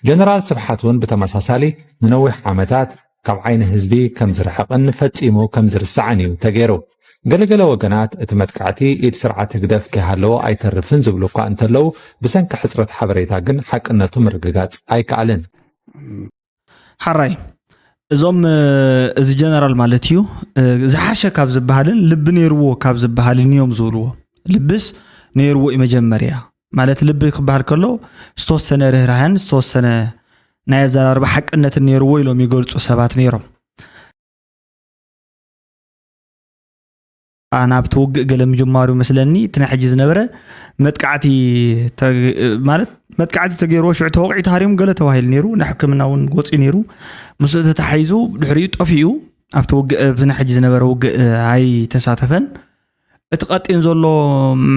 ጀነራል ስብሓት እውን ብተመሳሳሊ ንነዊሕ ዓመታት ካብ ዓይኒ ህዝቢ ከም ዝርሕቕን ፈጺሙ ከም ዝርሳዕን እዩ ተገይሩ። ገለገለ ወገናት እቲ መጥቃዕቲ ኢድ ስርዓት ህግደፍ ከይሃለዎ ኣይተርፍን ዝብሉ እኳ እንተለዉ ብሰንኪ ሕፅረት ሓበሬታ ግን ሓቅነቱ ምርግጋፅ ኣይከኣልን። ሓራይ እዞም እዚ ጀነራል ማለት እዩ ዝሓሸ ካብ ዝበሃልን ልቢ ነይርዎ ካብ ዝበሃልን እዮም ዝብልዎ። ልብስ ነይርዎ እዩ መጀመርያ ማለት ልቢ ክበሃል ከሎ ዝተወሰነ ርህራህን ዝተወሰነ ናይ ኣዘራርባ ሓቅነትን ነይርዎ ኢሎም ይገልፁ ሰባት ነይሮም። ናብቲ ውግእ ገለ ምጅማሩ ይመስለኒ እቲ ናይ ሕጂ ዝነበረ መጥቃዕቲ ማለት መጥቃዕቲ ተገይርዎ ሽዑ ተወቂዑ ተሃሪሙ ገለ ተባሂሉ ነይሩ ናብ ሕክምና እውን ወፂኡ ነይሩ ምስኡ ተታሓይዙ ድሕሪኡ ጠፊኡ ኣብቲ ውግእ ኣብቲ ናይ ሕጂ ዝነበረ ውግእ ኣይተሳተፈን እቲ ቀጢን ዘሎ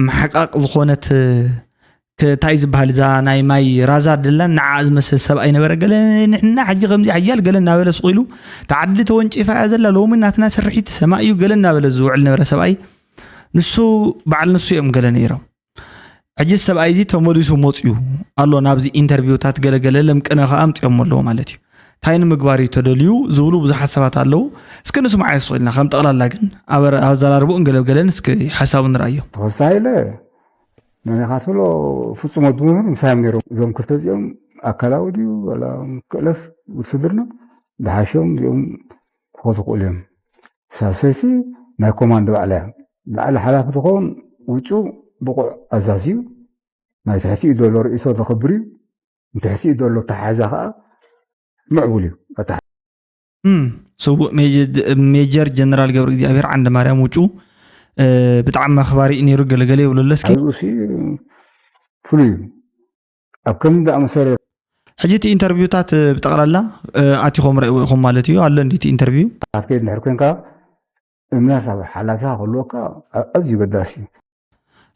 ምሕቃቅ ዝኾነት እንታይ ዝበሃል እዛ ናይ ማይ ራዛ ደላን ንዓ ዝመስል ሰብኣይ ነበረ ገለ ንሕና ሕጂ ከምዚ ሓያል ገለ እናበለ ስቕ ኢሉ ተዓዲ ተወንጪፋ እያ ዘላ ሎሚ ናትና ስርሒት ሰማይ እዩ ገለ እናበለ ዝውዕል ነበረ ሰብኣይ ንሱ በዓል ንሱ እዮም ገለ ነይሮም ሕጂ ሰብኣይ እዚ ተመሊሱ መፅዩ ኣሎ ናብዚ ኢንተርቪውታት ገለገለ ለምቅነ ከዓ ኣምፅኦም ኣለዎ ማለት እዩ እንታይ ንምግባር እዩ ተደልዩ ዝብሉ ብዙሓት ሰባት ኣለዉ እስኪ ንስማዕ የስቕ ኢልና ከም ጠቕላላ ግን ኣዘራርብኡን ገለገለን እስኪ ሓሳቡ ንርኣዮ ተወሳኺ ኢለ መሪኻትሎ ፍጹም ወዲ ምሁር ምሳዮም ነይሮም እዞም ክልተ እዚኦም ኣካላዊ ድዩ ወላ ክእለት ውድስድርና ዝሓሾም እዚኦም ክኾኑ ክእሉ እዮም ሳልሰይቲ ናይ ኮማንዶ ባዕላ እያ ላዕሊ ሓላፊ ዝኸውን ውጩ ብቑዕ ኣዛዚ እዩ ናይ ትሕቲኡ ዘሎ ርእይቶ ዘኽብር እዩ ንትሕቲኡ ዘሎ ኣተሓሕዛ ከዓ ምዕቡል እዩ ኣተሓ እም፣ ስዉእ ሜጀ- ሜጀር ጀነራል ገብረ እግዚኣብሔር ዓንደ ማርያም ውጩ እ፣ ብጣዕሚ ኣኽባሪ እዩ ነይሩ ገለገለ ይብለሎ እስኪ ኣብኡ ሲ ፍሉይ እዩ ኣብ ከምዚ ዝኣመሰለ ሕጂ እቲ ኢንተርቪውታት እ፣ ብጠቕላላ እ፣ ኣቲኹም ረእዎ ኢኹም ማለት እዩ ኣሎ እንዲ እቲ ኢንተርቪው ኣብ ከይድ ድሕር ኮንካ እምነት ኣብ ሓላፊኻ ክህልወካ ኣዝዩ ገዳሲ እዩ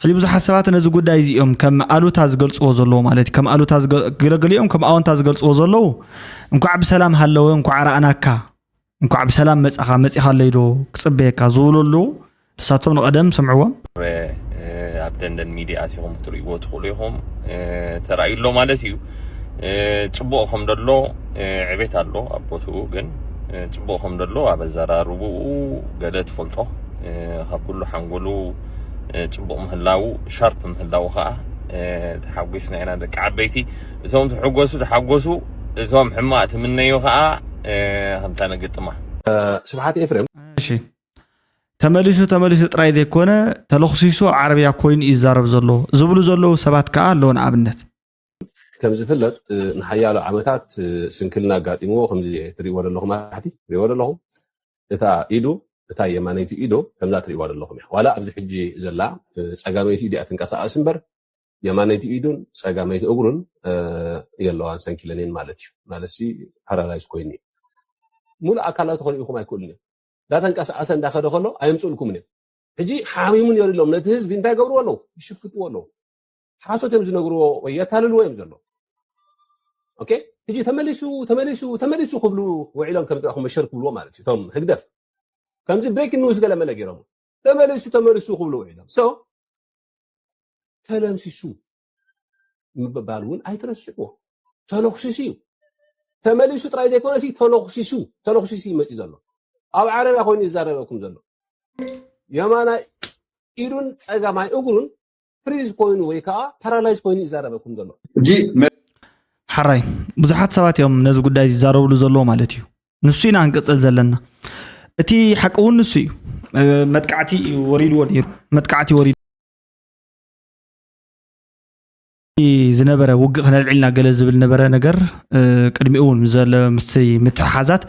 ሕጂ ብዙሓት ሰባት ነዚ ጉዳይ እዚ እዮም ከም ኣሉታ ዝገልፅዎ ዘለዉ ማለት እዩ ከም ኣሉታ ዝገ- ገለገሊኦም ከም ኣወንታ ዝገልፅዎ ዘለዉ እንኳዕ ብሰላም ሃለወ እንኳዕ ረኣናካ እንኳዕ ብሰላም መፃኻ መፂኻለይ ዶ ክፅበየካ ዝብሉ ኣለዉ ንሳቶም ንቐደም ስምዕዎም ኣብ ደንደን ሚድያ ኣቲኹም ክትርእይዎ ትኽእሉ ኢኹም ተራእዩ ኣሎ ማለት እዩ ፅቡቕ ከም ደሎ ዕቤት ኣሎ ኣብ ቦትኡ ግን ፅቡቕ ከም ደሎ ኣብ ኣዘራርብኡ ገለ ትፈልጦ ካብ ኩሉ ሓንጎሉ ፅቡቕ ምህላው ሻርፕ ምህላው ከዓ ተሓጒስና ኢና ደቂ ዓበይቲ እቶም ትሕጎሱ ተሓጎሱ እቶም ሕማቕ ትምነዩ ከዓ ከምታ ንግጥማ ስብሓት ኤፍሬም እሺ ተመሊሱ ተመሊሱ ጥራይ ዘይኮነ ተለኽሲሱ ኣብ ዓረብያ ኮይኑ እዩ ዝዛረብ ዘሎ ዝብሉ ዘለዉ ሰባት ከዓ ኣለዉ። ንኣብነት ከም ዝፍለጥ ንሓያሎ ዓመታት ስንክልና ኣጋጢምዎ ከምዚ ትሪእዎ ዘለኹም ኣሕቲ ትሪእዎ ዘለኹም እታ ኢዱ እታ የማነይቲ ኢዱ ከምዛ ትሪእዋ ዘለኹም እያ። ዋላ ኣብዚ ሕጂ ዘላ ጸጋመይቲ ኢድ እያ ትንቀሳቐስ እምበር የማነይቲ ኢዱን ጸጋመይቲ እግሩን የለዋን ሰንኪለንን ማለት እዩ። ማለት ሲ ፓራላይዝ ኮይኑ እዩ። ሙሉእ ኣካላቱ ከርእዩኹም ኣይክእሉን እዮም። እንዳተንቀሳቐሰ እንዳኸደ ከሎ ኣየምፅእልኩምን እዮም። ሕጂ ሓሚሙ ነይሩ ኢሎም ነቲ ህዝቢ እንታይ ገብርዎ ኣለዉ? ይሽፍጥዎ ኣለዉ። ሓሶት እዮም ዝነግርዎ ወይ የታልልዎ እዮም ዘሎ። ኦኬ፣ ሕጂ ተመሊሱ ተመሊሱ ተመሊሱ ክብሉ ውዒሎም ከም ጥራኹም መሸር ክብልዎ ማለት እዩ። እቶም ህግደፍ ከምዚ ብሬኪንግ ኒውስ ገለ መለ ገይሮም ተመሊሱ ተመሊሱ ክብሉ ውዒሎም። ሶ ተለምሲሱ ምብባል እውን ኣይትረስዕዎ። ተለኩሲሱ እዩ ተመሊሱ ጥራይ ዘይኮነሲ ተለኩሲሱ ተለኩሲሱ እዩ መፂኡ ዘሎ። ኣብ ዓረብያ ኮይኑ ይዛረበኩም ዘሎ የማናይ ኢዱን ፀጋማይ እግሩን ፍሪዝ ኮይኑ ወይ ከዓ ፓራላይዝ ኮይኑ ይዛረበኩም ዘሎ። ሓራይ ብዙሓት ሰባት እዮም ነዚ ጉዳይ ዝዛረብሉ ዘለዎ ማለት እዩ። ንሱ ኢና ክንቅፅል ዘለና። እቲ ሓቂ እውን ንሱ እዩ። መጥቃዕቲ እዩ ወሪድዎ ነይሩ። መጥቃዕቲ ወሪዱ ዝነበረ ውግእ ክነልዕልና ገለ ዝብል ነበረ ነገር ቅድሚኡ እውን ዘለ ምስቲ ምትሓሓዛት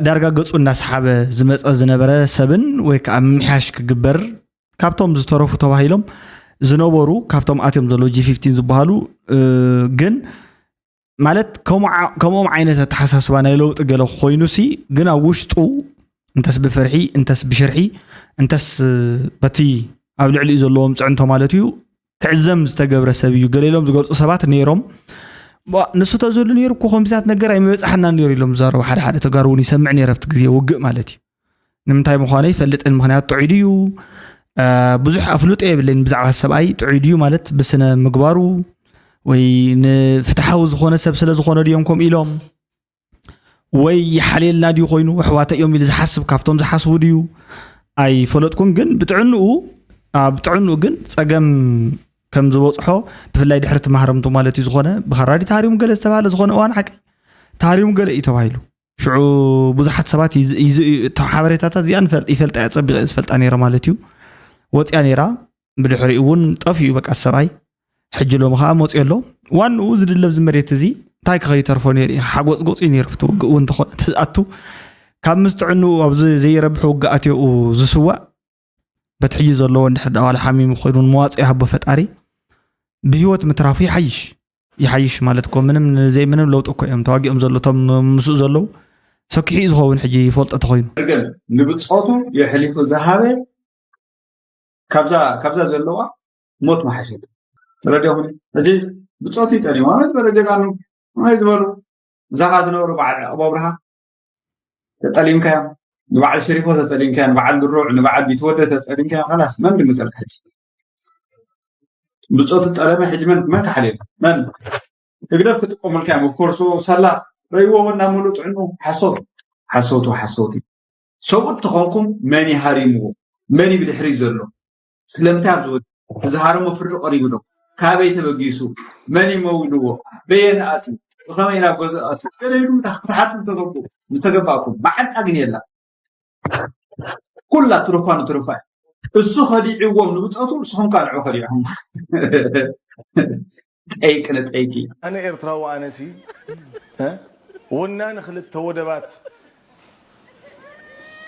ዳርጋ ገፁ እናሰሓበ ዝመፀ ዝነበረ ሰብን ወይ ከዓ ምምሕያሽ ክግበር ካብቶም ዝተረፉ ተባሂሎም ዝነበሩ ካብቶም ኣትዮም ዘለዉ ጂ ፊፍቲን ዝበሃሉ ግን ማለት ከምኦም ዓይነት ኣተሓሳስባ ናይ ለውጢ ገለ ኮይኑ ሲ ግን ኣብ ውሽጡ እንተስ ብፍርሒ እንተስ ብሽርሒ እንተስ በቲ ኣብ ልዕሊኡ ዘለዎም ፅዕንቶ ማለት እዩ ክዕዘም ዝተገብረ ሰብ እዩ ገለ ኢሎም ዝገልፁ ሰባት ነይሮም። ንሱ ተዝህሉ ነይሩ እኮ ከምዚታት ነገር ኣይምበፃሕና ነይሩ ኢሎም ዝዛረቡ ሓደ ሓደ ተጋሩ እውን ይሰምዕ ነይረ ኣብቲ ግዜ ውግእ ማለት እዩ። ንምንታይ ምዃኑ ኣይፈልጥን። ምኽንያቱ ጥዑይ ድዩ? ብዙሕ ኣፍልጦ የብለይን ብዛዕባ ሰብኣይ ጥዑይ ድዩ ማለት ብስነ ምግባሩ ወይ ንፍትሓዊ ዝኾነ ሰብ ስለ ዝኾነ ድዮም ከምኡ ኢሎም ወይ ይሓልየልና ድዩ ኮይኑ ኣሕዋተ እዮም ኢሉ ዝሓስብ ካብቶም ዝሓስቡ ድዩ ኣይፈለጥኩን። ግን ብጥዕንኡ ኣብ ጥዕንኡ ግን ፀገም ከም ዝበፅሖ ብፍላይ ድሕሪ እቲ ማህረምቱ ማለት እዩ ዝኾነ ብኻራዲ ተሃሪሙ ገለ ዝተባሃለ ዝኾነ እዋን ሓቂ ተሃሪሙ ገለ እዩ ተባሂሉ። ሽዑ ብዙሓት ሰባት ሓበሬታታት እዚኣ ይፈልጣ እያ ፀቢቐ ዝፈልጣ ነይረ ማለት እዩ። ወፅያ ነይራ ብድሕሪኡ እውን ጠፍኡ በቃ ሰብኣይ ሕጂ ሎሚ ከዓ መፅዮ ኣሎ። ዋንኡ ዝድለብ ዝመሬት እዚ እንታይ ክኸይተርፎ ነይሩ ሓጎፅጎፅ እዩ ነይሩ ፍቲ ውግእ እውን ተኾነ ተዝኣቱ ካብ ምስ ጥዕንኡ ኣብዚ ዘይረብሑ ውግእ ኣትዮኡ ዝስዋእ በቲ ሕጂ ዘለዎ እንድሕር ደኣ ዋላ ሓሚሙ ኮይኑ ንመዋፅኦ ይሃቦ ፈጣሪ ብህይወት ምትራፉ ይሓይሽ ይሓይሽ ማለት እኮ ምንም ንዘይ ምንም ለውጢ እኮ እዮም ተዋጊኦም ዘሎ እቶም ምስኡ ዘለዉ ሰኪሑ እዩ ዝኸውን ሕጂ ይፈልጦ ተኮይኑ እርግን ንብፆቱ የሕሊፉ ዝሃበ ካብዛ ካብዛ ዘለዋ ሞት መሓሸት ተረዲኹም ሕጂ ብፆቱ ይጠልዩ ማለት በረጀጋኑ ናይ ዝበሉ እዛ ኻ ዝነበሩ በዓል ያዕቆብ ኣብርሃ ተጠሊምካዮም ንበዓል ሸሪፎ ተጠሊምካዮ ንበዓል ድሩዕ ንበዓል ቢትወደድ ተጠሊምካዮ ኸላስ መን ድምፀልካ ሕጂ ብፆት ጠለመ ሕጂ መን መን ክሓልየሉ መን ህግደፍ ክጥቀመልካ እዮም ኮርሶ ሳላ ረእይዎ ወና ሙሉ ጥዕኑ ሓሶት ሓሶቱ ሓሶቲ ሰብኡት ተኾንኩም መን ይሃሪምዎ መን ብድሕሪ ዘሎ ስለምንታይ ኣብ ዝወድ ዝሃረሞ ፍርዲ ቀሪቡ ዶ ካበይ ተበጊሱ መን ይመውልዎ በየን ኣትዩ ብኸመይ ናብ ገዛ ኣትዩ ገለ ኢሉ ክትሓቱ ዝተገቡ ዝተገባእኩም መዓንጣ ግን የላ ኩላ ትሩፋ ንትሩፋ እሱ ከዲዕዎም ንብፀቱ ንስኹም ካልዑ ከዲዕኹም ጠይቂ ንጠይቂ ኣነ ኤርትራዊ ኣነሲ ወናኒ ክልተ ወደባት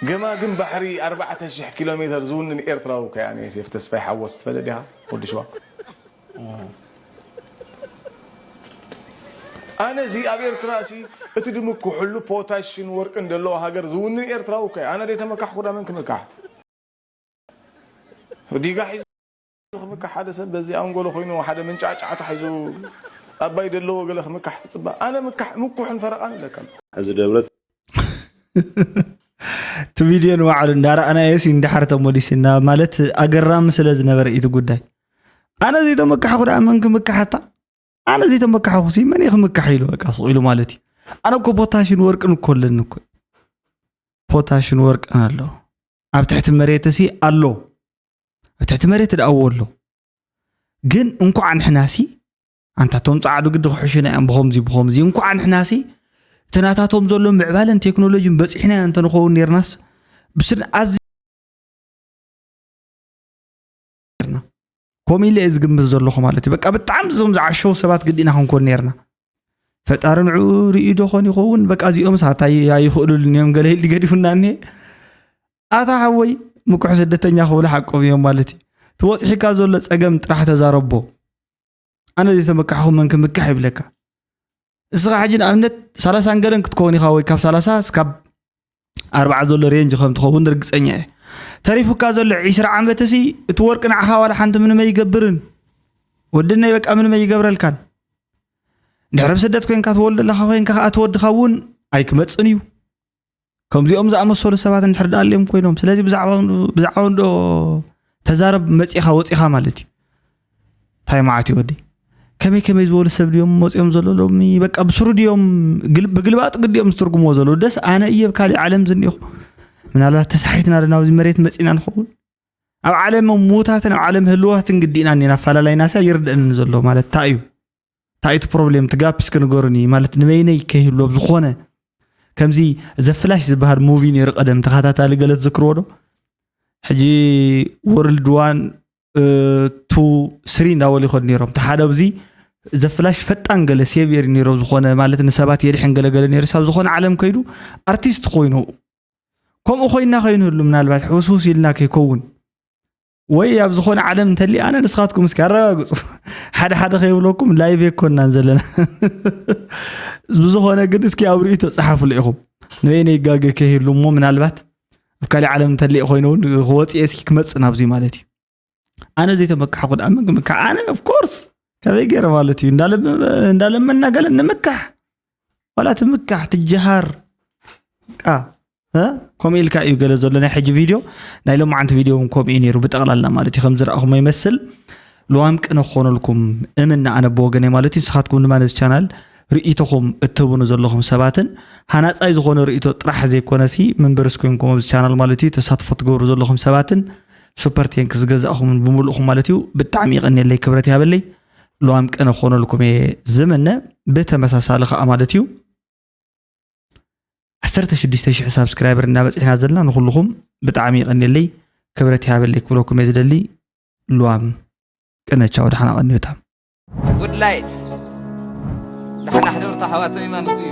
ገማግም ባሕሪ ኣርባዕተ ሽሕ ኪሎ ሜተር ዝውንን ኤርትራዊ ከ ኣነ ዮሴፍ ተስፋይ ሓወስ ትፈልጥ ዲኻ ወዲ ሸዋ ኣነ እዚ ኣብ ኤርትራ ሲ እቲ ድምክሕሉ ፖታሽን ወርቅን ዘለዎ ሃገር ዝውንን ኤርትራዊ ከ ኣነ ደይ ተመካሕኩ ዳ መን ክምካሕ ዲጋ ሒዙ ክምካሕ ሓደ ሰብ በዚ ኣንጎሎ ኮይኑ ሓደ መንጫዕጫዕታ ሒዙ ኣባይ ደለዎ ገለ ክምካሕ ትፅባእ ኣነ ምካሕ ምኩሕን ፈረቓን ኣለካ እዚ ደብረት እቲ ቪድዮ ንባዕሉ እንዳረኣናዮ ሲ እንዳሓር ተመሊስና ማለት ኣገራሚ ስለ ዝነበረ እቲ ጉዳይ ኣነ ዘይተመካሕኩ ደኣ መን ክምካሓታ ኣነ ዘይተመካሕኩ ሲ መን ክምካሕ ኢሉ በቃ ስቕ ኢሉ ማለት እዩ ኣነ እኮ ፖታሽን ወርቅን እኮ ኣለኒ እኮ ፖታሽን ወርቅን ኣሎ ኣብ ትሕቲ መሬት ሲ ኣሎ ኣብ ትሕቲ መሬት ደኣዎ ኣሎ ግን እንኳዕ ንሕና ሲ ኣንታ ቶም ጻዕዱ ግዲ ክሕሹና እዮም ብኸምዚ ብኸምዚ እንኳዕ ንሕናሲ እቲ ናታቶም ዘሎ ምዕባለን ቴክኖሎጂን በጺሕናዮ እንተንኸውን ነርናስ ብስን ኣዚ ከምኡ ኢለ እየ ዝግምት ዘለኹ ማለት እዩ። በቃ ብጣዕሚ እዞም ዝዓሸው ሰባት ግዲና ክንኮን ነርና። ፈጣሪ ንዕኡ ርእዩ ዶ ኾን ይኸውን? በቃ እዚኦም ሳታ ኣይኽእሉልን እዮም፣ ገለ ኢሉ ገዲፉና እኒሄ። ኣታ ሓወይ፣ ምኩሕ ስደተኛ ክብሉ ሓቆም እዮም ማለት እዩ። እቲ ወፂሒካ ዘሎ ፀገም ጥራሕ ተዛረቦ። ኣነ ዘይተመካሕኹ መን ክምካሕ ይብለካ? እስኻ ሕጂ ንኣብነት ሰላሳ ገለን ክትከውን ኢኻ፣ ወይ ካብ ሰላሳ እስካብ ኣርባዓ ዘሎ ሬንጅ ከም ትኸውን ርግፀኛ እየ። ተሪፉካ ዘሎ ዒስራ ዓመት እሲ እቲ ወርቂ ንዓኻ ዋላ ሓንቲ ምንም ኣይገብርን። ወድነይ በቃ ምንም ኣይገብረልካን። ድሕሪ ኣብ ስደት ኮይንካ ትወልድ ኣለኻ ኮይንካ ከዓ እቲ ወድኻ እውን ኣይክመፅን እዩ። ከምዚኦም ዝኣመሰሉ ሰባት እንድሕር ደኣ ኣልዮም ኮይኖም፣ ስለዚ ብዛዕባ ብዛዕባ እንዶ ተዛረብ መፂኻ ወፂኻ ማለት እዩ። እንታይ መዓት እዩ ወዲ? ከመይ ከመይ ዝበሉ ሰብ ድዮም መፂኦም ዘሎ ሎሚ? በቃ ብስሩ ድዮም ግል- ብግልባጥ ግዲኦም ዝትርጉምዎ ዘለዉ? ደስ ኣነ እየ ኣብ ካሊእ ዓለም ዝኒኹ። ምናልባት ተሳሒትና ዶ ናብዚ መሬት መፂና ንኸውን? ኣብ ዓለም ምዉታትን ኣብ ዓለም ህልዋትን ግዲና እኒና ኣፈላላይና ሳ ይርደአኒ ዘሎ ማለት እንታይ እዩ? እንታይ እቲ ፕሮብሌም? እቲ ጋፕ እስኪ ንገሩኒ። ማለት ንበይነይ ከይህሉ ኣብ ዝኾነ ከምዚ ዘፍላሽ ዝበሃል ሙቪ ነይሩ ቀደም ተኸታታሊ ገለ ትዝክርዎ ዶ? ሕጂ ወርልድ ዋን ቱ ስሪ እንዳበሉ ይኸዱ ነይሮም። እቲ ሓደ ኣብዚ ዘፍላሽ ፈጣን ገለ ሴቭ የር ነይሮም ዝኾነ ማለት ንሰባት የድሕን ገለገለ ነይሩ ሳብ ዝኾነ ዓለም ከይዱ ኣርቲስት ኮይኑ ከምኡ ኮይና ከይንህሉ ምናልባት ሕውስውስ ኢልና ከይከውን ወይ ኣብ ዝኾነ ዓለም እንተሊኣነ ንስኻትኩም እስኪ ኣረጋግፁ ሓደ ሓደ ከይብለኩም ላይቭ የኮናን ዘለና ብዝኾነ ግን እስኪ ኣብ ርእዩ ተፀሓፍሉ ኢኹም ንበይነ ይጋገ ከይህሉ እሞ ምናልባት ኣብ ካሊእ ዓለም እንተሊእ ኮይነ እውን ክወፅእ እስኪ ክመፅእ ናብዚ ማለት እዩ ኣነ ዘይተመካሕኩ ደኣ መን ክምካሕ ኣነ ኦፍኮርስ ከበይ ገይረ ማለት እዩ እንዳለመና ገለ ንምካሕ ዋላ ትምካሕ ትጀሃር ቃ ከምኡ ኢልካ እዩ ገለ ዘሎ ናይ ሕጂ ቪድዮ ናይ ሎማዓንቲ ቪድዮ እውን ከምኡ እዩ ነይሩ ብጠቕላላ ማለት እዩ ከም ዝረእኹሞ ይመስል ልዋም ቅነ ክኾነልኩም እምና ኣነ ብወገነይ ማለት እዩ ንስኻትኩም ድማ ነዚ ቻናል ርእይቶኹም እትህቡኒ ዘለኹም ሰባትን ሃናፃይ ዝኾነ ርእይቶ ጥራሕ ዘይኮነሲ መንበርስ ኮይንኩም ኣብዚ ቻናል ማለት እዩ ተሳትፎ ትገብሩ ዘለኹም ሰባትን ሱፐር ቴንክስ ዝገዛእኹምን ብምሉእኹም ማለት እዩ ብጣዕሚ ይቐንየለይ ክብረት ይሃበለይ ልዋም ቅነ ክኾነልኩም እየ ዝምነ ብተመሳሳሊ ከዓ ማለት እዩ ዓሰርተ ሽዱሽተ ሽሕ ሳብስክራይበር እናበፂሕና ዘለና ንኩልኹም ብጣዕሚ ይቐንየለይ ክብረት ይሃበለይ ክብለኩም እየ ዝደሊ ልዋም ቅነ ቻው ደሓና ቀንዮታ ጉድ ላይት ደሓና ሕደሩ ኣሕዋተይ ማለት እዩ